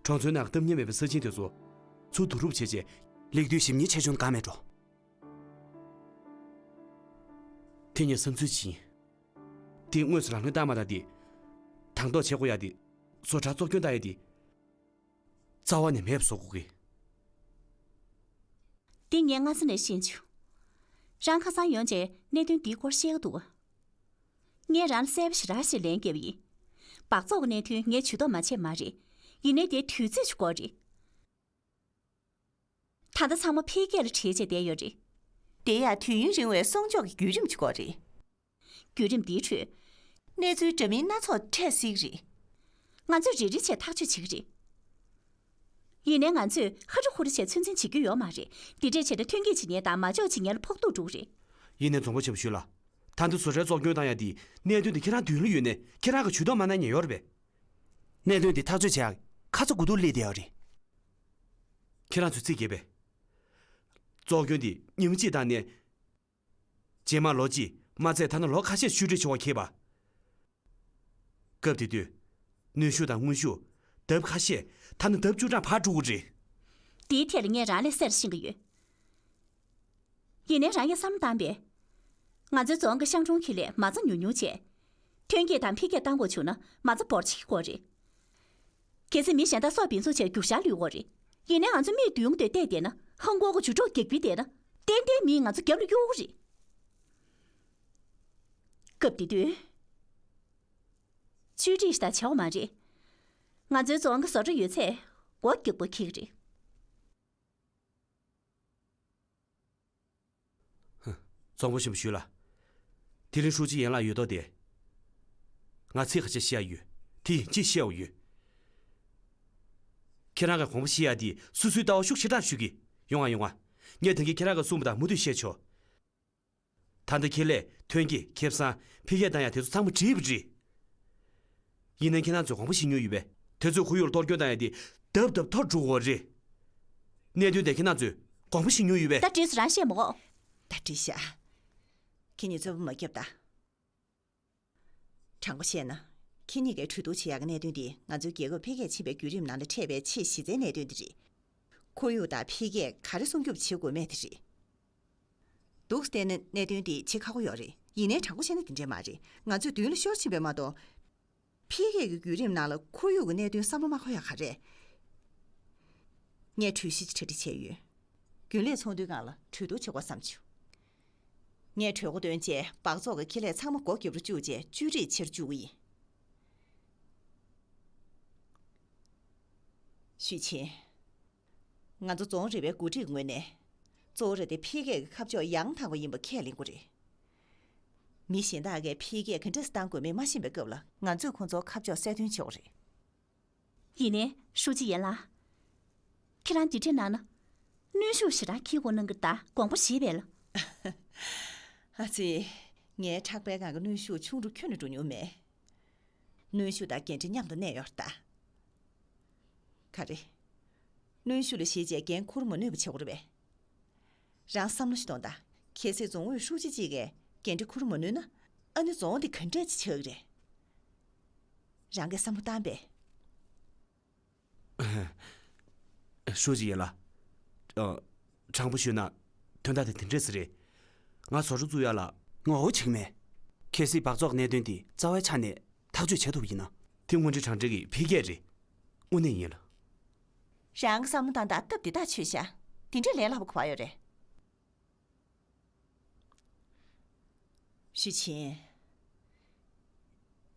གྲོང་ཚོའི་ནང་བཏབ་མཁན་མེད་པའི་ས་ཞིང་དེ་ཚོ་ཚུར་བསྡུ་རུབ་བྱས་རྗེས། ལེགས་བསྡུས་ཞིབ་གཉེར་བྱས་ཆོག་ན་དགའ་མེད་འགྲོ། དེ་ངའི་བསམ་ཚུལ་ཅིག་ཡིན། དེ་དངོས་སུ་ལག་ལེན་བསྟར་མ་བཏང་དེ། དང་ཐོག་བྱེད་དགོས་ཡ་དེ། བཟོ་གྲྭ་གཙོ་སྐྱོང་བཏང་ཡ་དེ། རྩ་བ་ནས་མེད་པ་བཟོ་དགོས་ཀྱི། འདི་ངས་སྔ་ས་ནས་ཤེས་བྱུང་། རང་ཁ་སང་ཡོང་རྗེས་གནད་དོན་འདིའི་སྐོར་བཤད་ཀྱི་འདུག་བ། ངས་རང་ལ་གསལ་པོ་ཞེ་དྲག་ཞིག་ལན་བརྒྱབ་པ་ཡིན། སྦགས་བཙོག་གི་གནད་དོན་ངས་ཇུས་གཏོགས་མ་བྱས་མ་རེད། ཡིན་ནའི་དེ་དུས་ཚོད་ཅིག་འགོར་རེད། ད་ལྟ་ཚང་མ་འཕེལ་རྒྱས་ལ་བྲེལ་བྱས་བསྡད་ཡོད་རེད། དེ་ཡང་དུས་ཡུན་རིང་བའི་སྲུང་སྐྱོབ་ཀྱི་བརྒྱུད་རིམ་ཅིག་དགོས་རེད། བརྒྱུད་རིམ་འདིའི་ཁྲོད། གནས་ཚུལ་འདྲ་མིན་སྣ་ཚོགས་འཕྲད་སྲིད་ཀྱི་རེད། ང་ཚོས་རེ་རེ་བྱས་ཐག་གཅོད་བྱེད་ཀྱི་རེད། ཡིན་ནའི་ང་ཚོས་ཧ་རུ་ཧུ་རུ་བྱས་ཚོད་འཛིན་བྱེད་རྒྱུ་ཡོད་མ་རེད། འདི་འདྲས་བྱས་ན་ཐོན་སྐྱེད་བྱེད་མཁན་དང་མ་འཇོག་བྱེད་མཁན་ལ་ཕོག་ཐུག་འགྲོ་གི་རེད། ཡིན་ནའི་རྫོང་དཔོན་ཆེན་པོ་ཞུས་ལགས། ད་ལྟ་བཟོ་གྲྭའི་གཙོ་སྐྱོང་བཏང་ཡ་དེ་གནད་དོན་དེ་ཁྱེད་རང་མདུན་ལ་ཡོད་ནའི་ཁྱེད་རང་གིས་ཇུས་གཏོགས་མ་གནང་མཁན་ཡོད་རེད་པས། གནད་དོན་དེ་ཐག་གཅོད་བྱེད་ཡག་ཁ་ཚ་དགོས་གཏུགས་སླེབས་བསྡད་ཡོད་རེད། ཁྱེད་རང་ཚོས་རྩིས་རྒྱབ་པས། གཙོ་སྐྱོང་དེ་ཉིན་མོ་གཅིག་བཏང་ནས། རྗེས་མ་ལོ་གཅིག་མ་ཚད་ཐ་ན་ལོ་ཁ་ཤས་བཤུད་རེས་བྱེད་དགོས་ཁེལ་བ། སྐབས་དེ་དུས། ནུས་ཤུགས་དང་དངོས་ཤུགས། ལྡབ་ཁ་ཤས། ཐ་ན་ལྡབ་བཅུ་གྲངས་འཕར་འགྲོ་གི་རེད། དེའི་ཐད་ལ་ངས་རང་ལས་སེར་ཤེས་ཀྱི་ཡོད། ཡིན་ནའི་རང་གིས་བསམ་བློ་བཏང་པས། ང་ཚོའི་རྫོང་གི་ཤང་གྲོང་ཁྱེར་ལས་མ་རྩ་ཉུང་ཉུང་བྱས། ཐོན་སྐྱེད་དང་འཕེལ་རྒྱས་གཏང་དགོས་བྱུང་ན་མ་རྩ་འབོར་ཆེ་དགོས་རེད། གལ་སྲིད་མི་གཞན་དག་སྲོག་བིན་ཚུགས་བྱས་རྒྱུག་ཤར་ལུས་དགོས་རེད། ཡིན་ནའི་ང་ཚོ་མིག་མདུན་དུ་བལྟས་བསྡད་ན། ཧང་གོ་གི་ཇུས་གྲོགས་རྒྱག་པི་བསྡད་ན། ཏན་ཏན་མིས་ང་ཚོ་རྒྱབ་ལ་གཡུག་གི་རེད། སྐབས་དེ་དུས། བཅོས་སྒྲིག་ཞིག་ད་བྱའོ་མ་རེད། ང་ཚོའི་རྫོང་གི་བཟོ་གྲྭ་ཡོད་ཚད་སྒོ་རྒྱག་པ་ཁེལ་གི་རེད། རྫོང་དཔོན་ཆེན་པོ་ཞུས་ལགས། དེ་རིང་ཧྲུའུ་ཅི་ཡན་ལགས་ཡོད་མདོག་དེ། ང་ཚིག་ཁ་ཤས་བཤད་ཡ་ཡོད། དེ་ཡིན་གཅིག་བཤད་ཡ་ཡོད། ཁྱེད་རང་གི་དགོངས་པ་བཞེས་ཡ་དེ་སོ་སོའི་ལྟ་བ་ཤུགས་ཆེ་དྲགས་ཞུ་གི། ཡོང་ང་ཡོང་ང་། ངས་ད་གིན་ཁྱེད་རང་གིས་གསུངས་པ་དང་མུ་མཐུད་བཤད་ཆོག། ད་ལྟ་ཁེ་ལས། ཐོན་སྐྱེད། ཁེ་བཟང་། འཕེལ་རྒྱས་བཏང་ཡ་དེ་ཚོ་ཚང་མ་འགྲིག་པ་རེད། ཡིན་ནའི་ཁྱེད་རང་ཚོས་དགོངས་པ་བཞེས་མྱོང་ཡོད་པས། དུས་ཚོད་ཁོར་ཡུག་ལ་གཏོར་སྐྱོན་བཏང་ཡ་དེ་ལྡབ་ལྡབ་མཐོ་རུ་འགྲོ་གི་རེད། གནད་དོན་དེ་ཁྱེད་རང་ཚོས་དགོངས་པ་བཞེས་མྱོང་ཡོད་པས། ད་འགྲིག་སོང་། རང་བཤད་མ་དགོས། ད་འགྲིག་ཤག། ཁྱེད་གཉིས་རྩོད་པ་མ་རྒྱབ་ད། དྲང་པོ་བཤད་ན། ཁྱེད་གཉིས་ཀས་གྲོས་བསྡུར་བྱེད་ཡག་གི་གནད་དོན་དེ་ང་ཚོའི་རྒྱལ་ཁབ་འཕེལ་རྒྱས་ཕྱིན་པའི་བརྒྱུད་རིམ་ནང་ལ་འཕྲད་པའི་ཆེས་གཞི་རྩའི་གནད་དོན་དེ་རེད། ཁོར་ཡུག་དང་འཕེལ་རྒྱས་ག་རེ་སྲུང་སྐྱོབ་བྱེད་དགོས་མེད་དེ་རེད། འདུག་སེ་བལྟས་ན་གནད་དོན་དེ་བྱེད་ཁག་པོ་ཡོད་རེད། ཡིན་ནའི་དྲང་པོ་བཤད་ན་དེ་འདྲས་མ་རེད། ང་ཚོས་མདུན་ལ་ཤོར་ཕྱིན་པས་མ་གཏོགས། འཕེལ་རྒྱས་ཀྱི་བརྒྱུད་རིམ་ནང་ལ་ཁོར་ཡུག་གི་གནད་དོན་བསམ་བློ་མ་འཁོར་ཡག་ག་རེད། ངས་གྲོས་གཞི་ཅིག་གྲ་སྒྲིག་བྱས་ཡོད། རྒྱུན་ལས་ཚོགས་འདུའི་སྒང་ལ་གྲོས་བསྡུར་བྱེད་དགོས་བསམ་བྱུང་། ངས་གྲོས་འགོ་འདོན་རྗེས་སྦགས་བཙོག་གི་ཁེ་ལས་ཚང་མ་སྒོ་བརྒྱབ་རུ་བཅུག་རྗེས་བཅོས་སྒྲིག་བྱེད་རུ་བཅུག་གི་ཡིན། ཞུས་ཆེན། ང་ཚོ་རྫོང་རིམ་པའི་འགོ་ཁྲིད་ངོས་ནས། གཙོ་བོ་རེད་དེ་འཕེལ་རྒྱས་ཀྱི་ཁ་ཕྱོགས་ཡང་དག་པ་ཡིན་པ་ཁས་ལེན་དགོས་རེད། མི་གཞན་དག་གིས་འཕེལ་རྒྱས་ག་འདྲས་བཏང་དགོས་མིན་མ་ཤེས་པའི་སྐབས་ལ་ང་ཚོས་ཁོང་ཚོར་ཁ་ཕྱོགས་གསལ་སྟོན་བྱེད་དགོས་རེད། ཡིན་ནའི་ཧྲུའུ་ཅི་ཡན་ལགས། ཁྱེད་རང་འདི་འདྲས་གནང་ན། གནོན་ཤུགས་ཞེ་དྲག་འཁྱེར་དགོས་གནང་གི། ད་དགོངས་པ་བཞེས་པས་ལ། ཨ་ཙི། ངའི་ཕྲག་པའི་སྒང་གི་གནོན་ཤུགས་ཆུང་རུ་ཁྱོན་ནས་འགྲོ་མྱོང་མེད། གནོན་ཤུགས་དང་འགན་འཁྲི་མཉམ་དུ་གནས་ཡོད་ད། ག་རེ། གནོན་ཤུགས་ལ་གཞིགས་བྱས་འགན་འཁུར་མ་ནུས་པ་བྱེད་དགོས་རེད་པས། རང་བསམ་བློ་ཞིག་གཏོང་དང་། གལ་སྲིད་རྫོང་ཨུད་ཧྲུའུ་ཅི་གཅིག་གིས་འགན་འཁྲི་འཁུར་མ་ནུས་ན། ཨ་ནི་རྫོང་འདི་ག་འདྲས་ཅིག་ཆགས་ཀྱི་རེད། རང་གིས་བསམ་བློ་བཏང་པས། ཧྲུའུ་ཅི་ཡན་ལགས། ཨ། དྲང་པོ་ཞུས་ན། དོན་དག་དེ་དེ་འདྲས་ཟིག་རེད། ང་བཟོ་གྲྭ་བཙུགས་ཡ་ལ་ངོ་རྒོལ་བྱེད་ཀྱི་མེད། གལ་སྲིད་སྦགས་བཙོག་གནད་དོན་དེ་རྩ་བའི་ཆ་ནས་ཐག་གཅོད་བྱེད་ཐུབ་པ་ཡིན་ན། དེ་དངོས་འབྲེལ་དྲང་འབྲེལ་གྱི་འཕེལ་རྒྱས་རེད། དངོས་གནས་ཡིན་ལ། རང་གི་བསམ་བློ་བཏང་སྟངས་སྟབས་བདེ་ཐག་ཆོད་ཤག། དེ་འདྲས་ལས་སླ་པོ་ག་པར་ཡོད་རེད། ཞུས་ཆེན།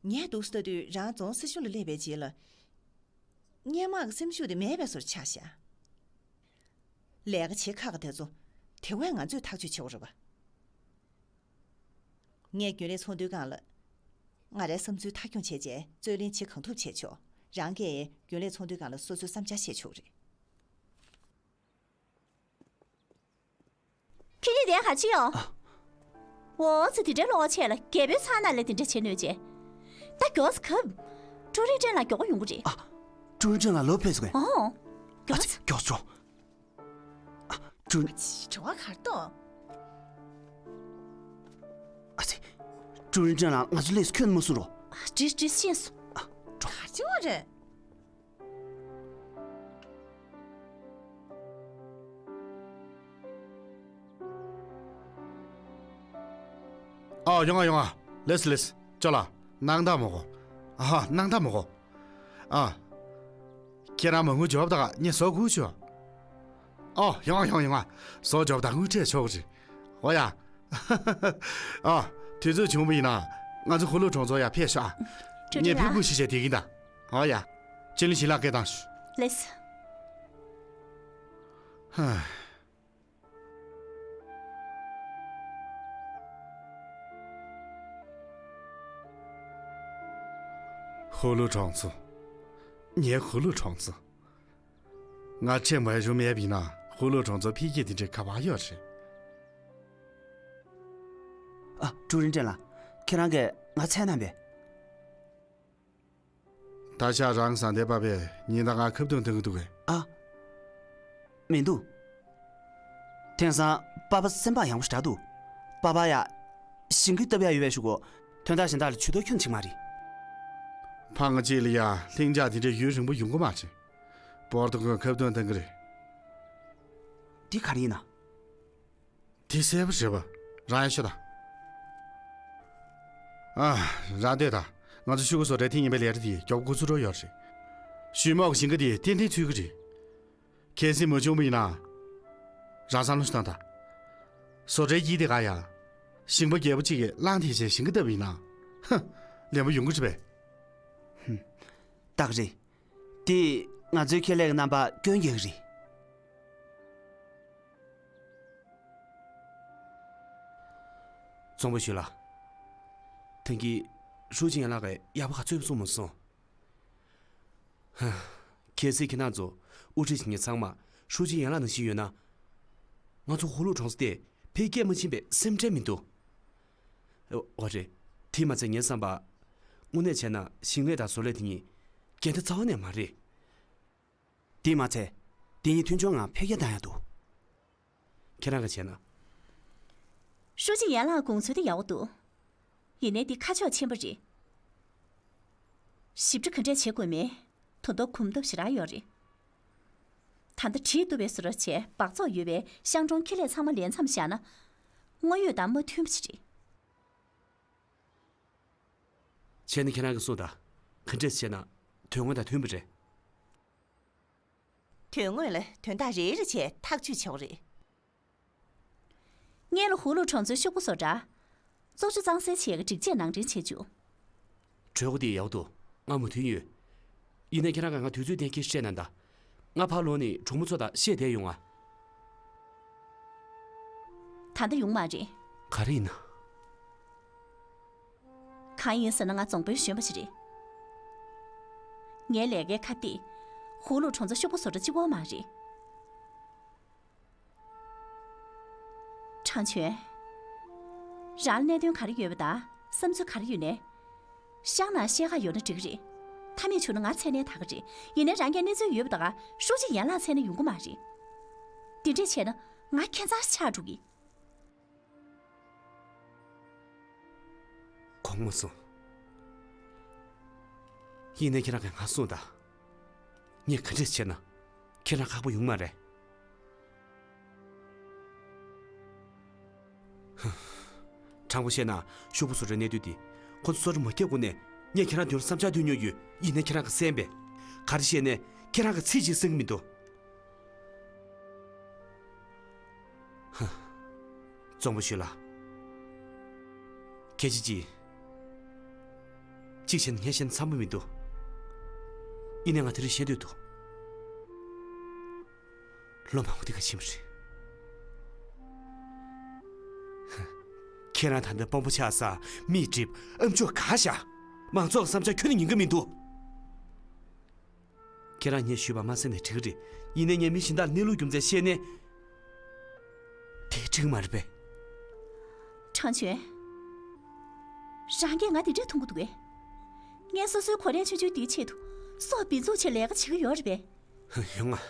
ངས་འདུག་སེ་ལྟ་དུས་རང་རྫོང་སྲིད་གཞུང་ལ་སླེབས་པའི་རྗེས་ལ། སྔོན་མ་གི་སེམས་ཤུགས་དེ་མེད་པའི་བཟོ་འདྲ་ཆགས་ཤག། ལས་ཀ་བྱེད་ཁག་གི་དེ་ཚོ་དེ་བས་ང་ཚོས་ཐག་གཅོད་བྱེད་དགོས་རེད་པ། ངས་རྒྱུན་ལས་ཚོགས་འདུའི་སྒང་ལ། ང་རའི་བསམ་ཚུལ་མཐའ་འཁྱོངས་བྱས་རྗེས་རྩོད་ལེན་བྱེད་གང་ཐུབ་བྱས་ཆོག། རང་གིས་རྒྱུན་ལས་ཚོགས་འདུའི་སྒང་ལ་སོ་སོའི་བསམ་འཆར་བཤད་ཆོག་རེད། ཁྱེད་གཉིས་དེ་ག་ཅི་ཡོད། ཨ། འོ་ཙི། དེ་འདྲའི་གློ་བ་ཆེ་ལ་རྒྱལ་པོའི་ཚང་ནང་ལ་དེ་འདྲ་བྱེད་ནུས་བྱེད། ད་མགྱོགས་ཙི་གབ། ཀྲུའུ་རིན་ཀྲེན་ལགས་མགྱོགས་པོ་ཡོང་གི་རེད། ཨ། ཀྲུའུ་རིན་ཀྲེན་ལགས་ལོ་ཕེབས་སོང་ངས། ཨོ། ཨ་མགྱོགས་ཙི། ཙི་མགྱོགས་ཙི་འགྲོ། ཨ། ཀྲུའུ། ཨ་ཙི། བྲོ་བ་གར་ཏོ། ཨ་ཙི། ཀྲུའུ་རིན་ཀྲེན་ལགས་ང་ཚོ་སླེབས་སུ་ཁྱོན་མ་སུ་རོ། ཨ། དྲིས་དྲིས་ཤེས་སོང་། ཨ། འགྲོ། ག་ཅི་བ་རེད། ཨ། ཡོང་ང་ཡོང་ང་། ལེས་ལེས། ཅོ་ལ། ནང་ད་མོ་གོ། ཨ། ནང་ད་མོ་གོ། ཨ། ཁྱེད་རང་མ་དངུལ་འབྱོར་བ་དང་ངས་བཟོ་དགོས་ཆོག། ཨོ། ཡོང་ང་ཡོང་ང་ཡོང་ང་། བཟོ་འབྱོར་བ་དང་དངུལ་སྤྲད་ཆོག་གི་རེད། འོ་ཡ། ཨ། དུས་ཚོད་བྱུང་བ་ཡིན་ན་ང་ཚོ་ཧུ་ལུ་གྲོང་ཚོ་ཡར་ཕེབས་ཤོག་ཨ། ཀྲུའུ་ངས་ཀྲུའུ་ཕེབས་སྒུག་བྱས་བྱས་བསྡད་ཀྱིན་གདའ། འོ་ཡ། ཅི་ལིན་ཞིན་ལགས་སྐད་བཏང་ཤོག། ལེས། ཧ། ཧུ་ལུ་གྲོང་ཚོ། ངའི་ཧུ་ལུ་གྲོང་ཚོ། ང་ཁྲེ་མོའི་རུ་མེད་པ་ཡིན་ན་ཧུ་ལུ་གྲོང་ཚོ་འཕེལ་རྒྱས་དེ་འདྲའི་ག་པར་ཡོད་རེད། ཨ། ཀྲུའུ་རིན་ཀྲེན་ལགས། ཁྱེད་རང་གིས་ང་འཚོལ་གནང་པས། ད་ཆ་རང་བཟའ་ཟླའི་པ་ཕས་ཉིན་ལྟར་ང་ཁ་རྡུང་གཏོང་གི་འདུག་གས། ཨ། མི་འདུག། དེང་སང་པ་ཕ་སེམས་པ་ཡག་པོ་ཞེ་དྲག་འདུག། པ་ཕ་ཡ་ ཞིང་ཁུ་བཏབ་ཡ་ཡོད་པའི་ཤུགས་གོ། དོན་དག་གཞན་དག་ལ་ཇུས་གཏོགས་ཁྱོན་ནས་བྱེད་ཀྱི་མ་རེད། ཕ་ང་གཅིག་ལ་ཡ་ལྷིང་འཇགས་དེ་འདྲའི་ཡུན་རིང་པོ་ཡོང་གི་མ་རེད། བོར་དུ་ཁོས་ཁ་བཏོན་གཏོང་གི་རེད། འདི་ག་རེ་ཡིན་ན། དེ་གསལ་པོ་རེད་པ། རང་ཡང་ཤོད་དང་། ཨ། རང་བལྟས་དང་། ང་ཚོ་ཤོག་གུ་བཟོ་གྲྭའི་ཐེངས་གཉིས་པའི་ལས་རིམ་དེ་མགྱོགས་པོ་འགོ་ཚུགས་འགྲོ་ཡོད་རེད། ཞུས་མོག་གི་ཞིང་ཁ་དེ་ཏན་ཏན་ཚུད་ཀྱི་རེད། གལ་སྲིད་མ་བྱུང་བ་ཡིན་ན། རང་བསམ་བློ་ཞིག་བཏང་དང་། བཟོ་གྲྭའི་དཀྱིལ་དེ་ག་ཡ། ཞིང་པ་རྒད་པོ་གཅིག་གིས་གླང་དེ་བྱས་ཞིང་ཁ་བཏབ་པ་ཡིན་ན། ཧ། ལེན་པ་ཡོང་གི་རེད་པས། ཧུམ། ཏག་རེད། དེས་ང་ཚོའི་ཁེ་ལས་ཀྱི་རྣམ་པ་སྐྱོན་རྒྱག་གི་རེད། རྫོང་དཔོན་ཞུས་ལགས། ཐེངས་འདིར་ཧྲུའུ་ཅི་ཡན་ལགས་ཀྱིས་ཡག་པོ་ག་ཚོད་གསུངས་མ་སོང་། ཧ། གལ་སྲིད་ཁྱེད་རང་ཚོ་དབུ་ཁྲིད་བྱེད་མཁན་ཚང་མ་ཧྲུའུ་ཅི་ཡན་ལགས་ནང་བཞིན་ཡོད་ན། ང་ཚོ་ཧུ་ལུ་གྲོང་ཚོ་དེ་འཕེལ་རྒྱས་མ་ཕྱིན་པའི་སེམས་ཁྲལ་མི་འདུག་འོ་རེད། དེ་མ་ཚད་ངའི་བསམ་པར། དངོས་གནས་བྱས་ན་ཞིང་ལས་དང་བཟོ་ལས་དེ་གཉིས་འགལ་ཟླ་རྩ་བ་ནས་མ་རེད། དེ་མ་ཚད། དེ་གཉིས་མཐུན་སྦྱོར་ངང་འཕེལ་རྒྱས་བཏང་ཡག་འདུག་ཁྱེད་རང་གིས་བྱས་ན། ཧྲུའུ་ཅི་ཡན་ལགས་དགོངས་ཚུལ་དེ་ཡག་པོ་འདུག་ཡིན་ནའི་འདི་ཁ་ཕྱོགས་ཆེན་པོ་རེད། ཞིབ་ཕྲ་ག་འདྲས་བྱེད་དགོས་མིན། དོན་དག་གོམ་སྟབས་ཞེ་དྲག་ཡོད་རེད། ད་ལྟ་བྲིས་གཏུབ་པའི་བཟོ་གྲྭ་བྱས་སྦགས་བཙོག་ཡོད་པའི་ཤང་གྲོང་ཁེ་ལས་ཚང་མ་ལེན་མཚམས་བཞག་ན། དངོས་ཡོད་དང་མ་མཐུན་པ་ཞིག་རེད། བྱས་ན་ཁྱེད་རང་གིས་གསུངས་དང་། ག་འདྲས་བྱས་ན་དོན་དངོས་དང་མཐུན་པ་རེད། དོན་དངོས་ལ་དོན་དག་རེ་རེ་བྱས་ཐག་གཅོད་བྱེད་དགོས་རེད། སྔོན་ལ་ཧུ་ལུ་གྲོང་ཚོའི་ཤོག་བུ་བཟོ་གྲྭ། བཙོག་ཆུ་གཙང་སེལ་བྱེད་ཀྱི་སྒྲིག་ཆས་ནང་འདྲེན་བྱེད་རྒྱུ། གྲོས་འགོ་འདི་ཡག་འདུག་ང་མོས་མཐུན་ཡོད། ཡིན་ནའི་ཁྱེད་རང་གིས་ང་དུས་ཚོད་གཏན་འཁེལ་བཤད་གནང་དང་། ང་ཕར་ལོག་ནས་གྲོགས་མོ་ཚོ་དང་བཤད་བསྡད་ཡོང་ང་། ད་ལྟ་ཡོང་མ་རེད། ག་རེ་ཡིན་ན། གང་ཡིན་ཟེར་ན་ང་རྫོང་དཔོན་གཞོན་པ་ཞིག་རེད། ངའི་ལས་ཀའི་ཁ་གཏད། ཧུ་ལུ་གྲོང་ཚོ་ཤོག་བུ་བཟོ་གྲྭ་གཅིག་པོ་མ་རེད། ཁྲང་ཆོན། རང་ལ་གནད་དོན་ག་རེ་ཡོད་པ་དང་བསམ་ཚུལ་ག་རེ་ཡོད་ནའི། ཤང་ནང་བཤད་ག་ཡོང་ན་འགྲིག་གི་རེད། མཐའ་མེད་བྱུང་ན་ང་མཚན་ནས་ད་གི་རེད། ཡིན་ནའི་རང་གིས་གནས་ཚུལ་ཡོད་པ་དང་ཧྲུའུ་ཅི་ཡན་ལགས་མཚན་ནས་ཡོང་གི་མ་རེད། དེ་འདྲས་བྱས་ན་ང་ཁྱད་མཚར་ཆགས་འགྲོ་གི། དགོངས་མ་ཚོམས། ཡིན་ནའི་ཁྱེད་རང་གིས་ང་གསུངས་དང་། ངས་ག་འདྲས་བྱས་ན་ཁྱེད་རང་ཁག་པོ་ཡོང་མ་རེད། དྲང་པོ་བཤད་ན་ཤོག་བུ་བཟོ་གྲྭའི་གནད་དོན་འདི་ཁོ་ཚོ་བཟོ་གྲྭ་མ་བརྒྱབ་གོང་ནས་ངས་ཁྱེད་རང་མདུན་ལ་བསམ་འཆར་བཏོན་མྱོང་ཡོད། ཡིན་ནའི་ཁྱེད་རང་གིས་གསན་པས། ག་རེ་བཤད་ནའི་ཁྱེད་རང་གིས་ཚིག་གཅིག་གསན་གྱི་མི་འདུག་ཧ། རྫོང་དཔོན་ཞུས་ལགས། སྐད་ཆ་གཅིག་གཅིག་བྱས་ན་ངས་བཤད་ན་འཚམ་པོ་མི་འདུག་ཡིན་ནའི་ང་དེ་རིང་བཤད་འདོད་འདུག་ལོ་མང་པོ་འདི་ག་ཕྱིན་པ་རེད། ཧ། ཁྱེད་རང་ད་ལྟ་དཔོན་པོ་ཆགས་ས། མིག་བསྒྲིབས། ཨམ་ཅོག་ག་བཞག་མང་ཚོགས་ཀྱི་བསམ་འཆར་ཁྱོན་ནས་ཉན་གྱི་མི་འདུག་ཁྱེད་རང་ངས་ཞུས་པ་མ་གསན་ནའི་འགྲིག་གི་རེད། ཡིན་ནའི་ངས་མི་གཞན་དག་ལ་གནས་ལུགས་རྒྱུ་མཚན་བཤད་ནའི། དེ་འགྲིག་མ་རེད་པས། ཁྲང་ཆོན། རང་གིས་ང་དེ་འདྲས་མཐོང་གི་འདུག་གས། ངས་སོ་སོའི་གོ་ལས་ཆུང་ཆུང་དེའི་ཆེད་དུ་སྲོག་འབེན་འཛུགས་བྱས་ལས་ཀ་བྱེད་ཀྱི་ཡོད་རེད་པས། ཡོང་ང་།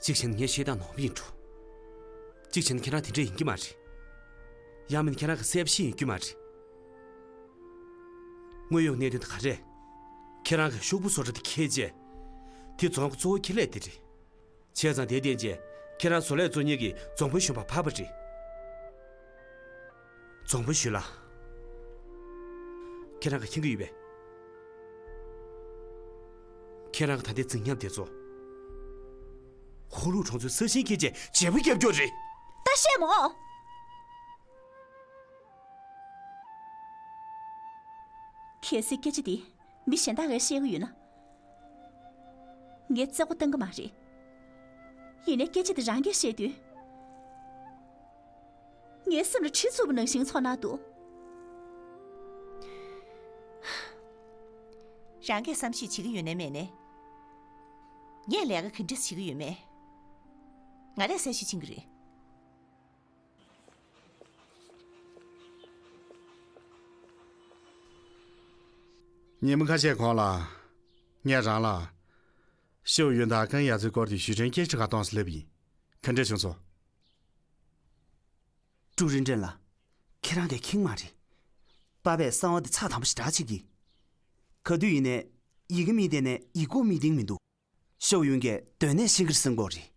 གཅིག་བྱས་ན་ངས་བཤད་སྟངས་ནོར་བ་ཡིན་འགྲོ། གཅིག་བྱས་ན་ཁྱེད་རང་དེ་འདྲས་ཡིན་གྱི་མ་རེད། ཡང་མིན་ཁྱེད་རང་གིས་གསལ་པོ་ཤེས་ཡོང་གི་མ་རེད། དངོས་ཡོད་གནད་དོན་དེ་ག་རེད། ཁྱེད་རང་གིས་ཤོག་བུ་བཟོ་གྲྭ་དེ་འཁྱེར་རྗེས། དེ་རྫོང་གི་གཙོ་བོ་ཁེ་ལས་དེ་རེད། བྱས་ཙང་དེ་བརྟེན་རྗེས་ཁྱེད་རང་བཟོ་ལས་གཙོ་གཉེར་གྱི་རྫོང་དཔོན་གཞོན་པ་བབས་པ་རེད། རྫོང་དཔོན་ཞུས་ལགས། ཁྱེད་རང་གིས་མཁྱེན་གྱི་ཡོད་པས། ཁྱེད་རང་གི་ད་ལྟའི་རྫིག་ཉམས་དེ་ཚོ། ཧུ་ལུ་གྲོང་ཚོའི་ས་ཞིང་འཁྱེར་རྗེས་བརྗེ་པོ་རྒྱབ་སྐྱོར་རེད། ད་བཤད་མོ། གལ་སྲིད་སྐད་ཆ་འདི་མི་གཞན་དག་གིས་བཤད་ཀྱི་ཡོད་ན། ངས་བརྩེ་བ་བཏང་གི་མ་རེད། ཡིན་ནའི་སྐད་ཆ་འདི་རང་གིས་བཤད་དུས། ངའི་སེམས་ལ་གྲི་འཚུབ་པ་ནང་བཞིན་ཚོར་སྣང་འདུག་རང་གིས་བསམ་ཤེས་བྱེད་ཀྱི་ཡོད་ནའི་མེད་ནའི། ངས་ལས་ཀ་ག་འདྲས་བྱེད་ཀྱི་ཡོད་མེད། ང་རས་གསལ་ཤོས་ཕྱིན་གྱི་རེད། ཉིན་མོ་ཁ་ཤས་གོང་ལ། ངས་རང་ལ། ཤོ་ཡོན་དང་ཀན་ཡ་ཚོའི་སྐོར་དེ་ཞུས་དྲན་སྐད་ཆ་ག་གཏོང་ས་སླེབས་ཡིན། ག་འདྲས་བྱུང་སོང་། ཀྲུའུ་རིན་ཀྲེན་ལགས། ཁྱེད་རང་གིས་མཁྱེན་མ་རེད། པ་ཕས་གསང་བ་འདི་ཚགས་དམ་པོ་ཞིག་འདྲ་བྱེད་ཀྱི། ག་དུས་ཡིན་ནའི་ཡི་གེ་མི་བསྟན་ནས་ཡིག་མགོ་མི་བསྟན་མི་འདུག་ཤོག་ཡོན་གྱིས་སྡོད་གནས་ཤིང་གིར་སེམས་ཁོག་རེད།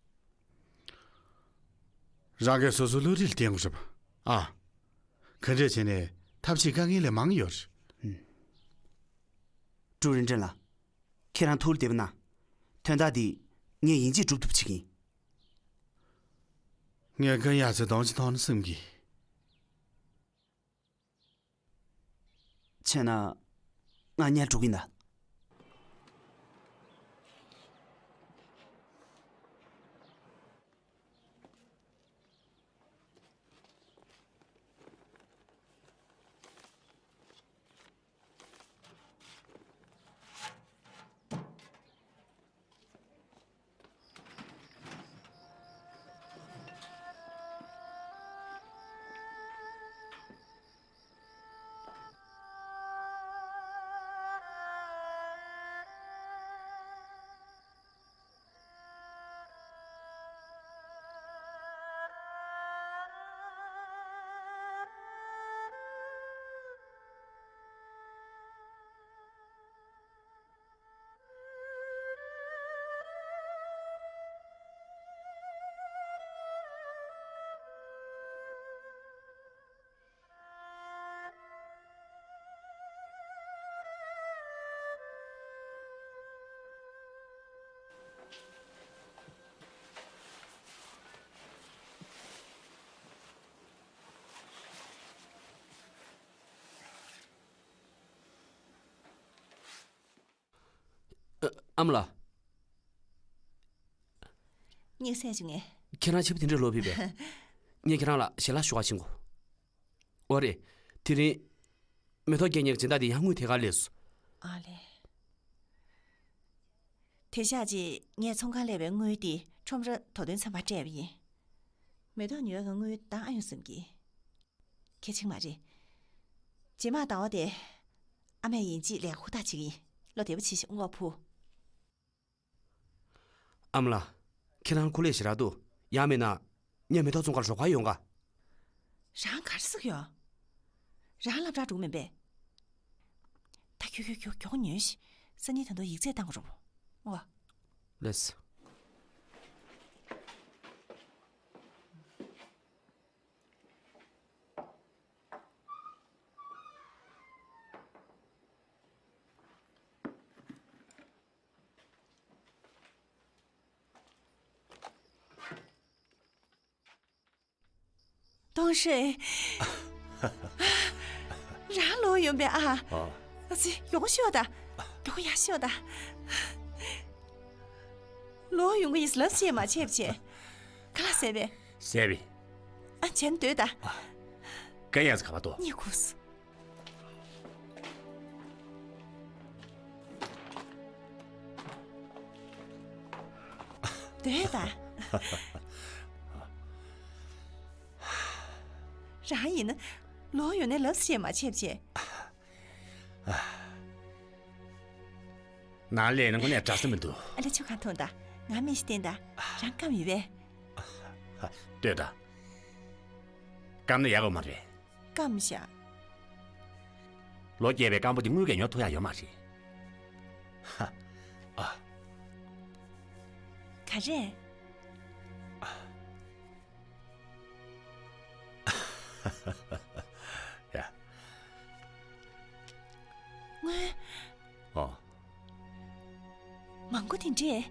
རང་གིས་སོ་སོའི་བློ་རིག་ལ་བརྟེན་དགོས་རེད་པ། ཨ། ག་འདྲས་བྱས་ནས་ཐབས་ཤེས་དཀའ་ངལ་ལས་མང་ཡོད་རེད། ཀྲུའུ་རིན་ཀྲེན་ལགས། ཁྱེད་རང་ཐུགས་ལ་བདེ་པོ་གནང་། དོན་དག་འདི་ངས་ཡིན་གཅིག་སྒྲུབ་ཐུབ་བྱེད་ཀྱི་ཡིན། ངས་ཀུན་ཡ་ཚེ་གདོང་གཅིག་མཐོང་ན་སེམས་ཀྱི། བྱས་ན། ང་གཉལ་འགྲོ་གི་ཡིན་ད། ཨ་མ་ལགས། གཉིད་སད་བྱུང་ངས། ཁྱེད་རང་ཕྱི་པོ་དེ་འདྲ་ལོག་ཕེབས་པས། ངས་ཁྱེད་རང་ལ་ཞལ་ལག་ཞུ་བ་ཕྱིན་གོ། འོ་རེད། དེ་རིང་། མེ་ཏོག་རྒྱལ་མཚན་གྱི་སྦྱིན་བདག་དེ་ཡང་དངུལ་ཐད་ཀར་སླེབས་སོང་། ཨ་ལས། དེ་ཤག་ཅིག་ངས་ཚོང་ཁང་སླེབས་པའི་དངུལ་དེ་ཁྲོམ་ར་དོ་དོན་ཚན་པར་སྤྲད་པ་ཡིན། མེ་ཏོག་ཉོ་ཡག་གི་དངུལ་བཏང་ཨ་ཡོང་བསམ་གི། གལ་ཆེན་མ་རེད། རྗེས་མ་ཟླ་བ་དེ། ཨ་མས་ཡིན་གཅིག་ལས་ཀ་ཧུར་ཐག་བྱེད་ཀྱི་ཡིན། བློ་བདེ་པོ་བྱེད་ཤིག་སྔོན་ཕུ། ཨ་མ་ལགས། ཁྱེད་རང་སྐུ་ལས་ཞེ་དྲག་འདུག་ཡང་མིན་ན། ངས་མེ་ཏོག་ཚོང་ཁང་རོགས་པ་ཡོང་ག། རང་ག་རེ་ཟེར་གྱི་ཡོད། རང་སློབ་གྲྭར་འགྲོ་གི་མིན་པས། ད་ཁྱོད་ཁྱོད་ཁྱོད་མགྱོགས་ཉོན་ཞིག་སང་ཉིན་ད་དུང་ཡིག་ཚད་བཏང་དགོས་རེད་པ། ཨོ། ལགས་སོ། ཏུང་ཧྲི། རང་ལོག་ཡོང་པས་ཨ། ཨ། ཨ་ཙི་ཡོང་ཤོག་ད། མགྱོགས་ཡར་ཤོག་ད། ལོག་ཡོང་གི་ཡིན་ལབ་བྱས་མ་བྱས་བྱས། ག་ལ་ཟེར་བས། ཟེར་བས། ཨ་བྱས་ན་སྡོད་ད། ཀ་ཡང་ཟ་ག་པ་ཏོ། གཉིད་ཁུག་སོང་། སྡོད་ད། རང་ཡིན་ན་ལོག་ཡོང་ནས་ལབ་བྱས་མ་བྱས་བྱས། ནང་ལས་ན་དངོས་གནས་དྲག་ས་མི་འདུག་ཨ་ལས་ཆུ་གང་འཐུང་ད། ང་མི་ཞིག་བསྟན་ད། རང་སྐམ་ཡོད་པས། ལྟོས་ད། སྐམ་ན་ཡག་གོ་མ་རེད། སྐམ་ཤག་ལོ་བརྒྱད་པའི་སྐམ་པོ་དེ་དངུལ་གྱིས་ཉོ་ཐུབ་ཡ་ཡོད་མ་རེད། ཧ། ཨ། ག་རེ། ཡ། དངུལ། ཨོ། མང་པོ་དེ་འདྲས།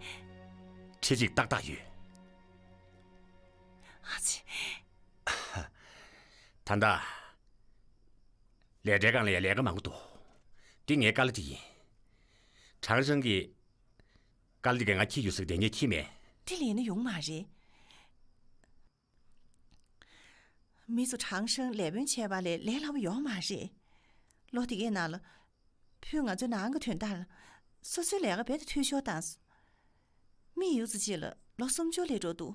ཁྲི་གཅིག་ཏག་ཏག་ཡོད། ཨ་ཙི། ད་ལྟ། ལས་གྲྭའི་སྒང་ལ་ཡ་ལས་ཀ་མང་པོ་འདུག་འདི་ངའི་དཀའ་ལས་དེ་ཡིན། ཁྲང་ཧྲེང་གིས། དཀའ་ལས་དེ་གས་ང་འཁྱེར་རྒྱུ་ཟེར་དེ་ངས་འཁྱེར་མེད། དེ་ལས་ན་ཡོང་མ་རེད། མི་ཚོ་ཁྲང་ཧྲེང་ལས་དཔོན་བྱས་པ་ལས་ལས་སླ་པོ་ཡོད་མ་རེད། ལོ་དེ་གའི་ནང་ལ། ཕུལ་ང་ཚོའི་ནང་གི་དོན་དག་ལ། སོ་སོའི་ལས་ཀ་རྦད་དེ་འཐུས་ཤོར་བཏང་སོང་། མི་ཡུག་ཙམ་ཅིག་ལ་ལོ་སུམ་ཅུ་སླེབས་འགྲོ་འདུག་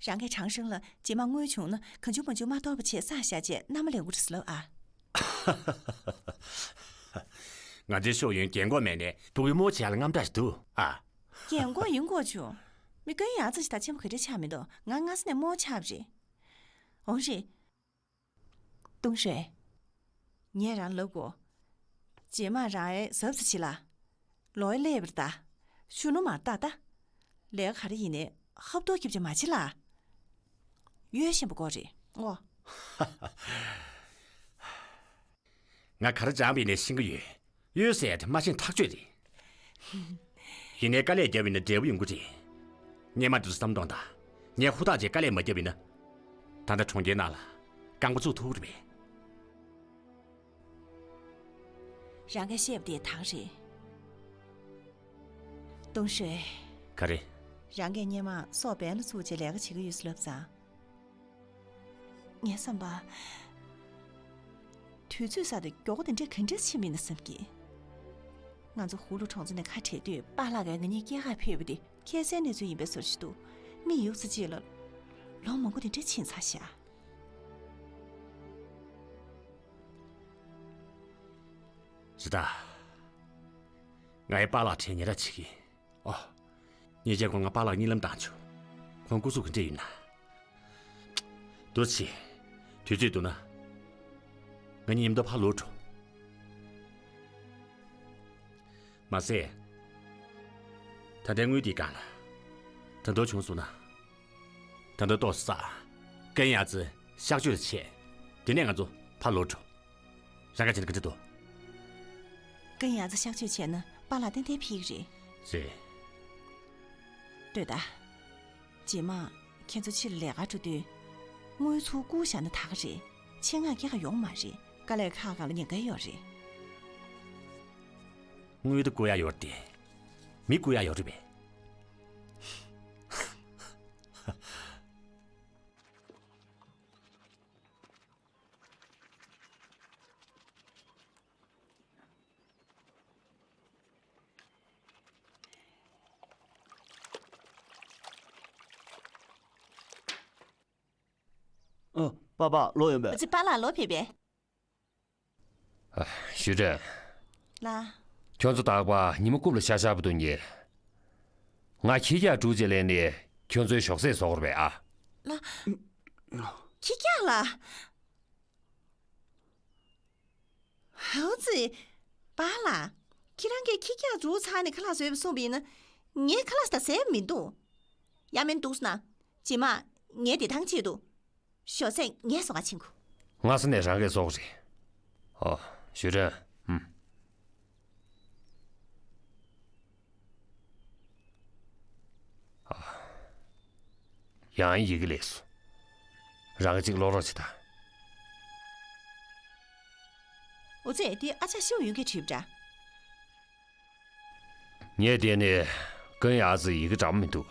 རང་གིས་ཁྲང་ཧྲེང་ལ་རྗེས་མ་དངུལ་བྱུང་ན་གང་བྱུང་མང་བྱུང་མ་གཏོགས་པ་བྱས་བསགས་བཞག་བྱས་མནའ་མ་ལེན་དགོས་རེད་ཟེར་ལབ་ཨ། ང་ཚོའི་ཤོག་ཡོན་རྒན་གོག་མེད་ནས་ཕྲུ་གུའི་རྨོ་བྱེད་ཡག་ལ་དངངས་སྐྲག་ཞིག་འདུག་ཨ། རྒན་གོག་ཡིན་དགོས་བྱུང་། མི་དཀོན་ཡག་ཙམ་ཞིག་དང་ཆེན་པོ་ག་འདྲ་ཆགས་མི་འདུག་ང་སྔ་ས་ནས་རྨོ་ཆགས་པ་རེད། འོང་རེད། ཏུང་ཧྲེ། ངས་རང་ལབ་གོ། རྗེས་མ་རང་ཨེ་གཟབ་གཟབ་བྱེད་ལ། ལོ་ཨེ་སླེབས་པར་ད། ཤུ་ནུ་མར་ལྟ་ད། ལས་ཀ་ག་རེ་ཡིན་ནའི་ཧབ་ཐོབ་རྒྱབ་བྱེད་མ་བྱེད་ལ། ཡོད་ཤེས་པ་དགོས་རེད་ཨོ། ང་ག་རེ་སྦྱངས་པ་ཡིན་ནའི་ཤེས་ཀྱི་ཡོད། ཡོད་ཟེར་ཡ་དེ་མ་ཤེས་ཐག་ཆོད་རེད། ཡིན་ནའི་དཀའ་ལས་བརྒྱབ་ཡིན་ན་འབྲས་བུ་ཡོང་གི་རེད། སྔོན་མ་དེ་ཚོ་བསམ་གཏོང་དང་། ངས་ཧུར་ཐག་བྱས་དཀའ་ལས་མ་བརྒྱབ་ཡིན་ན། ད་ལྟ་གྲོང་ཁྱེར་ནང་ལ་རྐང་པ་བཙུགས་ཐུབ་ཀྱི་རེད་པས། རང་གིས་བཤད་པ་དེ་དག་རེད། ཏུང་ཧྲེ། ག་རེ། རང་གིས་སྔོན་མ་སྲོག་འབེན་ལ་བཙུགས་བྱས་ལས་ཀ་བྱེད་ཀྱི་ཡོད་ཟེར་ལབ་ཙང་། ངའི་བསམ་པ། དུས་ཚོད་གསར་དུ་མགྱོགས་པོ་དེ་འདྲས་ག་འདྲས་ཕྱིན་པ་ཡིན་ན་བསམ་གྱི། ང་ཚོ་ཧུ་ལུ་གྲོང་ཚོ་ནས་ཁ་བྲལ་དུས་པཱ་ལགས་ཀྱིས་ང་གཉིས་སྐྱེལ་གར་ཕེབས་པ་དེ་ཁྱད་མཚར་གནས་ཚུལ་ཡིན་པའི་བཟོ་འདྲ་ཞིག་འདུག་མི་ཡོད་ས་གཅིག་ལ་ལོ་མང་པོ་དེ་འདྲས་ཕྱིན་ཚར་ཤག་རེད་ད། ང་ཡི་པཱ་ལགས་གྲས་ཉེ་ར་བྱེད་ཀྱི། ཨོ། ཉེ་ཆར་ཁོང་ང་པཱ་ལགས་གཉིད་ལམ་བཏང་བྱུང་། ཁོང་སྐུ་གཟུགས་ག་འདྲས་ཡིན་ན། འདུག་སེ། དུས་ཚོད་འདུག་ན། ང་གཉིས་མཉམ་དུ་ཕར་ལོག་འགྲོ། མ་ཟད། ད་ལྟའི་དངུལ་འདིའི་སྒང་ལ། ད་དུང་བྱུང་སོང་ན། ད་དུང་ཏོག་ཙམ། ཀན་ཡ་ཙི་གཤག་བཅོས་བྱས། དེ་ནས་ང་ཚོ་ཕར་ལོག་འགྲོ། རང་ག་བྱས་ན་ག་འདྲ་འདུག་ཀན་ཡ་ཙི་གཤག་བཅོས་བྱས་ན་པཱ་ལགས་ཏན་ཏན་ཕེབས་ཀྱི་རེད། རེད། ལྟོས་དང་། རྗེས་མ་ཁྱེད་ཚོ་ཕྱིར་ལས་ཀར་འགྲོ་དུས། དངུལ་ཚུར་བསྐུར་བཞག་ན་ད་ག་རེད། ཆེད་མངགས་སྐྱེལ་ག་ཡོང་མ་རེད། དཀའ་ལས་ཁག་ཁག་ལ་ཉེན་ཁ་ཡོད་རེད། དངུལ་དེ་བསྐུར་ཡག་ཡོད་རེད་དེ། མི་བསྐུར་ཡག་ཡོད་རེད་པས། ཨ། པཱ་པཱ་ལོག་ཡོང་པས། ཨ་ཙི་པཱ་ལགས་ལོག་ཕེབས་པས། ཨ། ཞུས་ཀྲེན། ལགས། ཁྱོད་ཚོ་རྟག་པར་ཉི་མ་རྐུབ་ལ་ཤར་ཤར་བ་འདུག་ཉེ། ང་ཁྱི་སྐྱག་སྒྲུག་བྱས་ལེན་ནས་ཁྱོད་ཚོའི་ཞོགས་ཟས་བཟོ་དགོས་རེད་པས་ཨ། ལགས། ཁྱི་སྐྱག་ལགས། ཧའོ་ཙི། པཱ་ལགས། ཁྱེད་རང་གིས་ཁྱི་སྐྱག་སྒྲུག་ཚར་ནས་ཁ་ལག་བཟོས་པ་གསུངས་པ་ཡིན་ན། ངས་ཁ་ལག་ད་ཟས་མི་འདུག་ཡ་མེན་འདུག་ཟེར་ན། རྗེས་མ་ངའི་བདེ་ཐང་ཆེད་དུ། ཞོགས་ཟས་ངས་བཟོ་ག་ཕྱིན་དགོས། སྔ་ས་ནས་རང་གིས་བཟོ་དགོས་རེད། ཨོ། ཞུས་ཀྲེན། ཧུམ། ཨ། ཡང་ཡི་གེ་ལས་སོ། རང་གིས་གཅིག་ཀློག་རོགས་བྱེད་དང་། འོ་ཙི། དེ་ཨ་ཅག་ཤིའུ་ཡུན་གྱིས་བྲིས་པ་འདྲ། ངས་བལྟས་ནས་ཀན་ཡ་ཙི་ཡི་གེ་འདྲ་པོ་མི་འདུག་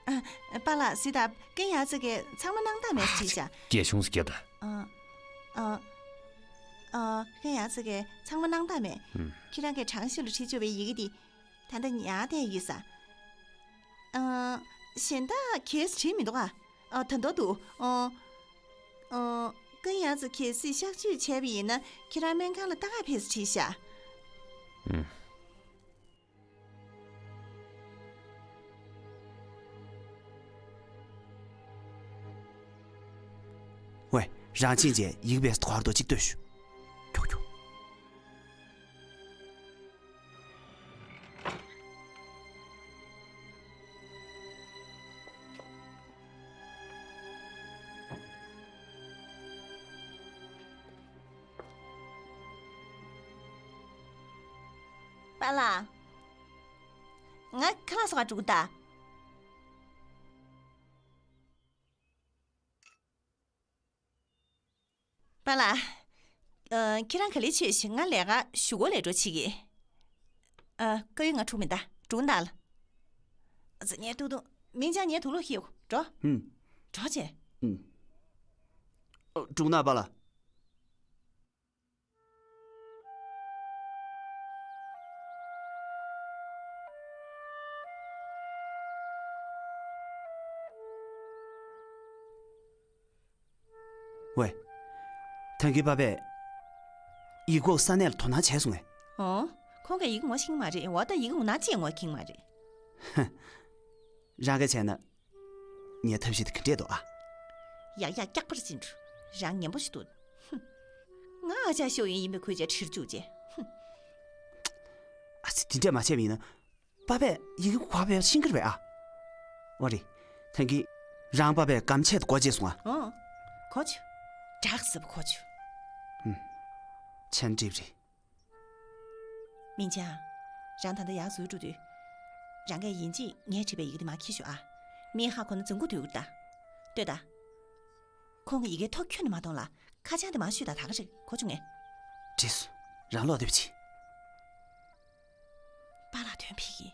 ཨ། པཱ་ལགས་ཟེར་ད། ཀན་ཡ་ཙི་གིས་ཚང་མ་སྣང་དག་མེད་ཟེར་བྲིས་ཤག་རྒྱ་གཞུང་ཟེར་རྒྱབ་ད། ཨ། ཨ། ཨ། ཀན་ཡ་ཙི་གིས་ཚང་མ་སྣང་དག་མེད། ཨུམ། ཁྱེད་རང་གིས་གྲངས་གཞི་ལ་བྲིས་བཅུག་པའི་ཡི་གེ་འདི། ད་ལྟ་ཉར་བསྡད་ཡོད་ས། ཨ། གཞན་དག་གས་བྲིས་མི་འདུག་ག་ཨ། ད་མདོ་འདུག་ཨ། ཨ། ཀན་ཡ་ཙི་གལ་སྲིད་གཤག་བཅོས་བྱས་པ་ཡིན་ན། ཁྱེད་རང་སྨན་ཁང་ལ་ལྟ་ག་ཕེབས་ཟེར་བྲིས་ཤག་ཨུམ། ཝེ། རང་ཕྱིན་ཆད་ཡིག་པས་གོ་བར་དོ་གཅིག་ལྟོས་ཞུ། ཁྱོག་ཁྱོག་པཱ་ལགས། ང་ཁ་ལག་བཟོ་ག་འགྲོ་གི་ད། པཱ་ལགས། ཨ། ཁྱེད་རང་ག་ལེར་བྱོས་ཤིག་ང་ལས་ཀ་གཞུག་གུ་ལས་འགྲོ་བྱེད་ཀྱི། ཨ། དཀར་ཡོལ་ང་འཁྲུག་མི་གདའ། འགྲོ་གི་ད་ལ། ཨ་ཙི། ངའི་ཐུག་ཐུག་མིང་ཅང་ངའི་དུག་ལོག་ཁྱེར་ཡོང་། འགྲོ། ཧུམ། འགྲོ་བྱས། ཧུམ། ཨ། འགྲོ་གི་ན་པཱ་ལགས། ཝེ། ཐང་གི་པ་པས་ཡིག་ཀོག་ས་གནས་ལ་དོ་སྣང་བྱས་སོང་ངས། ཨོ། ཁོང་གིས་ཡིག་ངོ་ཤེས་ཀྱི་མ་རེད། འོ་ད་ཡིག་འོ་ན་ཅི་ངོ་ཤེས་ཀྱི་མ་རེད། ཧ། རང་གིས་བྱས་ན། ངའི་ཐབས་ཤེས་དེ་ག་འདྲས་འདུག་ཨ། ཡག་ཡག་སྐྱག་པར་ཕྱིན་འགྲོ། རང་ངན་པོ་ཞིག་འདུག་ཧུམ། ང་ཨ་ཅག་ཤེའུ་ཡོན་ཡིན་པའི་ཁུལ་བྱས་ཁྲིར་བཅུག་བྱས། ཧུམ། ཨ་ཙི། དེ་འདྲས་མ་བྱས་པ་ཡིན་ན། པ་ཕས་ཡི་གེ་ག་པར་ཕུལ་ཤེས་ཀྱི་རེད་པས་ཨ། འོ་རེད། ཐང་གི། རང་པ་ཕས་སྒམ་ཆས་དེ་སྒོ་འབྱེད་སོང་ཨ། ཨོ། གོ་ཆོད། བྲག་སྲིབ་གོ་ཆོད། ཧུམ། ཆན་འགྲིག་རེད། མིང་ཅང་། རང་ད་ལྟ་ཡར་ཟུར་འགྲོ་དུས། རང་གིས་ཡིན་གཅིག་ངས་བྲིས་པའི་ཡི་གེ་དེ་མར་འཁྱེར་ཤོག་ཨ། མི་ཧ་གོ་ན་འཛིང་གོ་ཐུག་གི་རེད་ད། ལྟོས་དང་། ཁོང་གི་ཡི་གེ་ཐོ་ཁྱོན་ནས་མ་གཏོང་ལ། ཁ་བྱང་དེ་མར་བཤུས་དང་། ད་ག་རེད། གོ་བྱུང་ངས། འགྲིག་སོང་། རང་ལོག་སྡོད་པ་བྱེད། པཱ་ལགས་དོན་ཕིག་གི།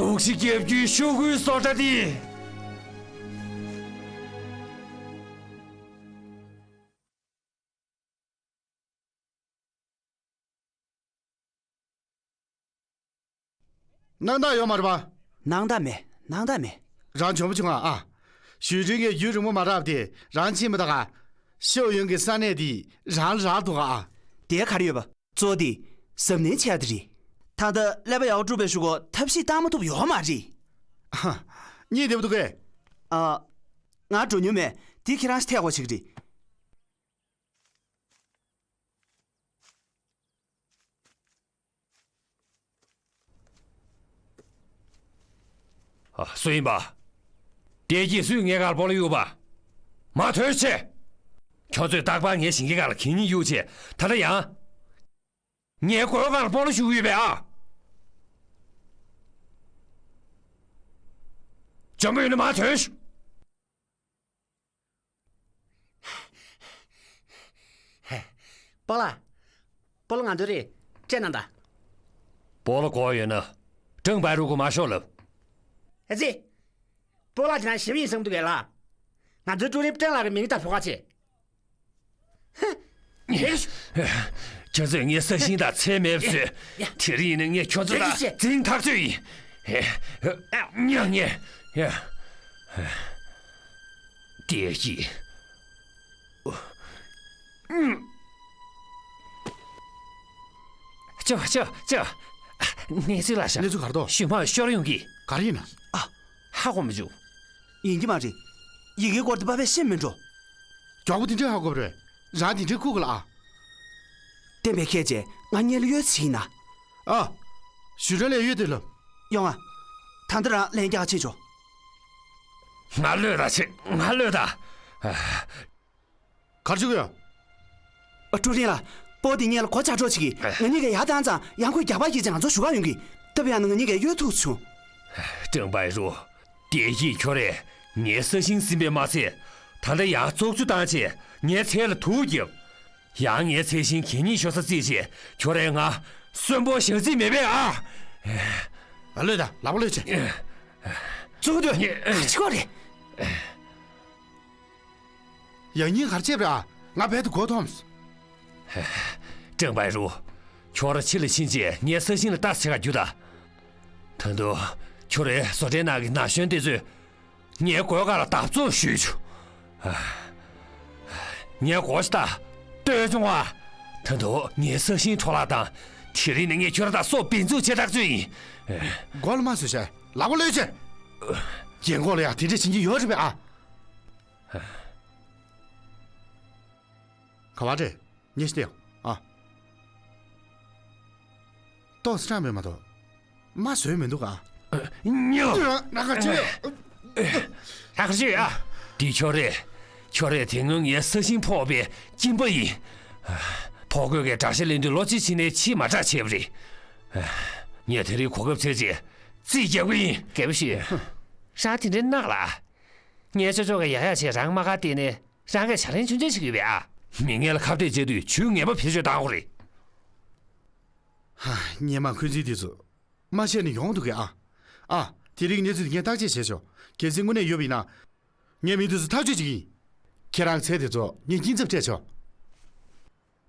རྡོ་རྗེ་རྒྱལ་པོའི་ཤོག་གུའི་སོ་ཊ་འདི། སྣང་དག་ཡོད་མ་རེད་པ། སྣང་དག་མེད། སྣང་དག་མེད། རང་བྱོན་པོ་བྱུང་ཨ། ཨ། ཞུས་ཀྲིན་གྱིས་རྒྱུན་རིང་པོ་མ་རག་སྟེ་རང་ཕྱིན་པ་དང་། ཤེའུ་ཡོན་གྱི་ས་གནས་དེ་རང་ལ་རག་འདུག་ཨ། དེ་ག་རེ་ཡོད་པ། གཙོ་བོ་དེ་གཟབ་ནན་བྱེད་ཡ་དེ་རེད། ད་ལྟ་ཀླད་པ་ཡག་པོ་དཀྲུགས་པའི་གཞུག་གུ་ཐབས་ཤེས་བཏང་མ་ཐུབ་ཡོད་མ་རེད། ཧ། གཉིད་བདེ་པོ་འདུག་གས། ཨ། ང་འགྲོ་མྱོང་མེད། དེ་ཁྱེད་རང་ཞིག་ཐེག་པ་བྱེད་ཀྱི་རེད། ཨ། སུ་ཡིན་པ། བདེ་སྐྱིད། སུས་ངའི་སྒང་ལ་སྤོ་ལོ་གཡུགས་པ། མ་ཐོན་ཤིག་ཁྱོད་ཚོས་རྟག་པར་ངའི་ཞིང་ཁའི་སྒང་ལ་གད་སྙིགས་གཡུགས་བྱས། ད་ལྟ་ཡང་། ངའི་སྒོའི་སྒང་ལ་སྤོ་ལོ་གཡུགས་ཡོད་པས་ཨ། འཇོན་པོ་ཡོད་ན་མ་ཐོན་ཤིག་པཱ་ལགས། སྤོ་ལོ་ང་ཚོའི་རེད། སྤྲད་གནང་དང་། སྤོ་ལོ་དགོས་ཡོད་ན། ཀྲང་པའེ་རུ་སྒོ་མར་ཤོག་ལབ། ཨ་ཙི། སྤོ་ལགས་ཁྱེད་རང་ཞིམ་ཡིན་བསམ་འདུག་གས་ལགས། ང་ཚོའི་ཀྲུའུ་རིན་ཀྲང་ལགས་ཀྱི་མིང་ད་ཕོག་ཁ་ཆེ། ཁྱེད་ཚོས་ངའི་ས་ཞིང་དང་ཚལ་མེད་པ་བཟོས། དེ་རིང་ནས་ངས་ཁྱོད་ཚོ་ལ་འཛིང་ཐག་ཆོད་ཡིན། ཉག་ཉེ། བདེ་སྐྱིད། ཅོ་ཅོ་ཅོ། གནས་ཚུལ་ལ་ཤ། གནས་ཚུལ་ག་རེ་འདུག་ཞུས་མ་ཤོར་ཡོང་གི། ག་རེ་ཡིན་ན། ཨ། ཧ་གོ་མི་བྱུང་། ཡིན་གྱི་མ་རེད། ཡི་གེའི་སྐོར་དེ་པ་ཕས་ཤེས་མི་འགྲོ། མགྱོགས་པོ་དེ་འདྲས་ཧ་གོ་བ་རེད། རང་དེ་འདྲས་ཁུག་གི་ལ་ཨ། བསྟན་པའི་ཁྱེད་ཀྱིས་ང་སྔོན་ལ་གཡོལ་ཟིག་ཡིན་ན། ཨ། ཞུ་རན་ལས་གཡོལ་དེ་ལབ། ཡོང་ཨ། ད་ལྟ་རང་ལན་རྒྱག་ཕྱིན་ཆོག་ང་གློད་ད་ཆེ། ང་གློད་ད། གར་བཅུག་ཡོད། ཨ། ཀྲུའུ་རིན་ལགས། སྤོ་དེ་སྔོན་ལ་སྒོ་ལྕགས་སྒྲོག་བྱེད་ཀྱི། ང་གཉིས་ཀས་ཡར་བཏང་ཙང་ཡང་ཁོས་རྒྱག་པ་བགྱིས་ཙང་ང་ཚོ་བཞུགས་ག་ཡོང་གི། སྟབས་ཡག་ན་ང་གཉིས་ཀས་གཡོལ་ཐུབ་བྱུང་། ཀྲང་པའེ་རུ། བདེ་སྐྱིད་ཁྱོད་རས་ངའི་ས་ཞིང་ཟིན་པས་མ་ཚད། ད་ལྟ་ཡང་བཙོག་ཆུ་བཏང་བྱས་ངའི་ཚལ་ལ་དུག་བརྒྱབ། ཡང་ངའི་ཚལ་ཞིང་གད་སྙིགས་ཤོར་ས་བརྩིས་བྱས་ཁྱོད་རས་ང་གསོན་པོ་བཞག་རྩིས་མེད་པས་ཨ། ཨ། གློད་ད། ལག་པ་གློད་བྱས། གཙོ་བོ་དེ་ག་ཅི་གོ་རེད། ཡང་སྙིང་གར་བཅད་པ་རེད་ཨ། ང་རྦད་དེ་མགོ་འཐོམས། ཀྲང་པའེ་རུ། ཁྱོད་ར་ཕྱི་ལ་ཕྱིན་རྗེས་ངའི་ས་ཞིང་ལ་ལྟ་ཟེར་ག་རྒྱུགས་དང་། ད་དུང་ཁྱོད་རའི་བཟོ་གྲྭའི་ནང་གི་ན་གཞོན་དེ་ཚོས་ངའི་སྒོའི་སྒང་ལ་བརྡབ་བཙོག་གཞུས་བྱུང་། ངའི་སྒོ་ཞིག་ལྟ། ལྟོས་བྱུང་བ། ད་དུང་ངའི་ས་ཞིང་འཕྲོ་བརླག་བཏང་། དེ་རིང་ནས་ངས་ཁྱོད་ར་དང་སྲོག་འབེན་འཛུགས་བྱེད་ཐག་ཆོད་ཡིན། མགོ་ལ་མ་བཟོད་བྱས། ལག་པ་གློད་བྱས། རྒན་གོག་ལ་ཡང་དེ་འདྲས་བྱེད་ཀྱི་ཡོད་རེད་པས་ཨ། ག་བ་རེད། ཉེ་ཤི་ཏེ་ཡང་ཨ། ཏོག་ཙམ་སྐྲག་མེད་མ་གཏོགས། མ་བཟོད་མི་འདུག་ག་ཉོ། རང་ག་ཅི་ཡོད། ཧ་ཁར་ཅི་ཡོད་ཨ། འདི་ཁྱོད་རེད། ཁྱོད་རེད། དེ་སྔོན་ངའི་ས་ཞིང་ཕོག་པའི་སྦྱིན་པ་ཡིན། ཕོག་དགོས་ཀྱི་དགྲ་ཤ་ལེན་དུས་ལོ་གཅིག་ཕྱིན་ནས་ཕྱིས་མ་དྲག་བྱས་པ་རེད། ངས་དེ་རིང་གོ་སྐབས་འཚོལ་རྗེས་རྩིས་རྒྱག་གི་ཡིན། རྒྱལ་པོ་ཞིག་རང་དེ་འདྲའི་གནག་ལ། ངས་ཅོ་ཅོ་གི་ཡག་ཡག་བྱས་རང་མ་དགའ་བལྟས་ནས་རང་གིས་བྱ་ལན་ཆུང་ཆུང་བྱེད་ཀྱི་ཡོད་པས་ཨ། མི་ངན་ལ་ཁ་གཏད་བྱས་དུས་ཇུས་ངན་པ་བེད་སྤྱོད་བཏང་དགོས་རེད། ཧ། སྔོན་མ་འཁོན་འཛིན་དེ་ཚོ་མ་བྱས་ན་ཡོང་འདུག་གས་ཨ། ཨ། དེ་རིང་གནས་ཚུལ་འདི་ངས་བརྟག་དཔྱད་བྱས་ཆོག་གལ་སྲིད་དངོས་གནས་ཡོད་པ་ཡིན་ན། ངས་མི་དེ་ཚོ་ཐག་གཅོད་བྱེད་ཀྱི་ཡིན། ཁྱེད་རང་ཚེ་དེ་ཚོ་ངས་སྐྱིན་ཚབ་སྤྲད་ཆོག་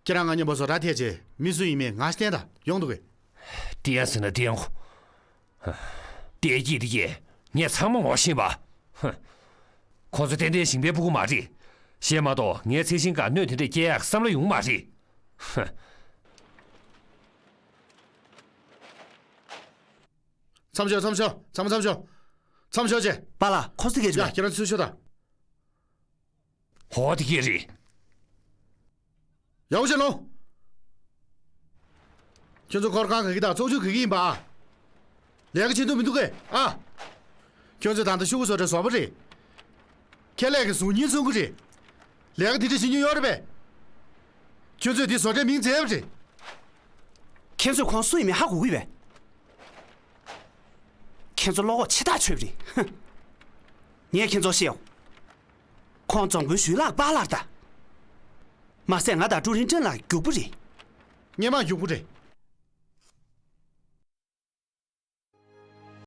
ཁྱེད་རང་ང་མཉམ་པོ་བཟོ་གྲྭ་ཐད་བྱས་མི་སུ་ཡིན་མིན་ང་ཤ་བསྟན་དང་ཡོང་འདུག་གས། ཏི་ཡ་ཟེར་ན་ཏི་ཡ་ཁོ། ཏེ་ཀྱི་ཏི་ཀྱི་ངས་ཚང་མ་ངོ་ཤེས་པ། ཧུ། ཁོ་ཚོ་ཏན་ཏན་ཞིང་པའི་སྤུ་གུ་མ་རེད། གཞན་མ་གཏོགས་ངའི་ཚེ་ཤིང་ག་གནོད་དེ་འདྲས་སྐྱེལ་ཡག་བསམ་བློ་ཡོང་མ་རེད། ཧུ། མཚམས་ཞོག་མཚམས་ཞོག་མཚམས་མཚམས་ཞོག་མཚམས་ཞོག་ཅེ། པཱ་ལགས་ཁོ་ཚོ་སྐད་ཡ་ཆ་ཁྱེད་རང་ཚུར་ཤོག་དང་། ཧོ་དེ་གས་རེད། ཡག་པོ་བྱས་ལོང་། ཁྱོད་ཚོ་འཁོར་ཁང་ག་གི་དང་ཚོགས་ཆུང་ག་གི་ཡིན་པ་ཨ། ལས་ཀ་བྱེད་འདུག་མི་འདུག་གས་ཨ། ཁྱོད་ཚོས་ད་ལྟ་ཤོག་གུ་བཟོ་གྲྭའི་བཟོ་པ་རེད། ཁེ་ལས་ཀྱི་གཟུགས་བརྙན་བཙོང་གི་རེད། ལས་ཀ་དེ་འདྲ་བྱེད་མྱོང་ཡོད་རེད་པས། ཁྱོད་ཚོས་དེ་བཟོ་གྲྭའི་མིང་བརྫེས་པ་རེད། ཁྱེད་ཚོས་ཁོང་སུ་ཡིན་མིན་ཧ་གོ་གི་ཡོད་པས། ཁྱེད་ཚོ་བློ་ཁོག་ཆེ་ཐག་ཆོད་པ་རེད། ཧུ། ངས་ཁྱེད་ཚོར་བཤད་ཡོང་། ཁོང་རྫོང་དཔོན་ཞུས་ལགས་པཱ་ལགས་དང་། མ་ཟད་ང་དང་ཀྲུའུ་རིན་ཀྲེན་ལགས་རྒྱུག་པོ་རེད། སྔོན་མ་རྒྱུག་པོ་རེད།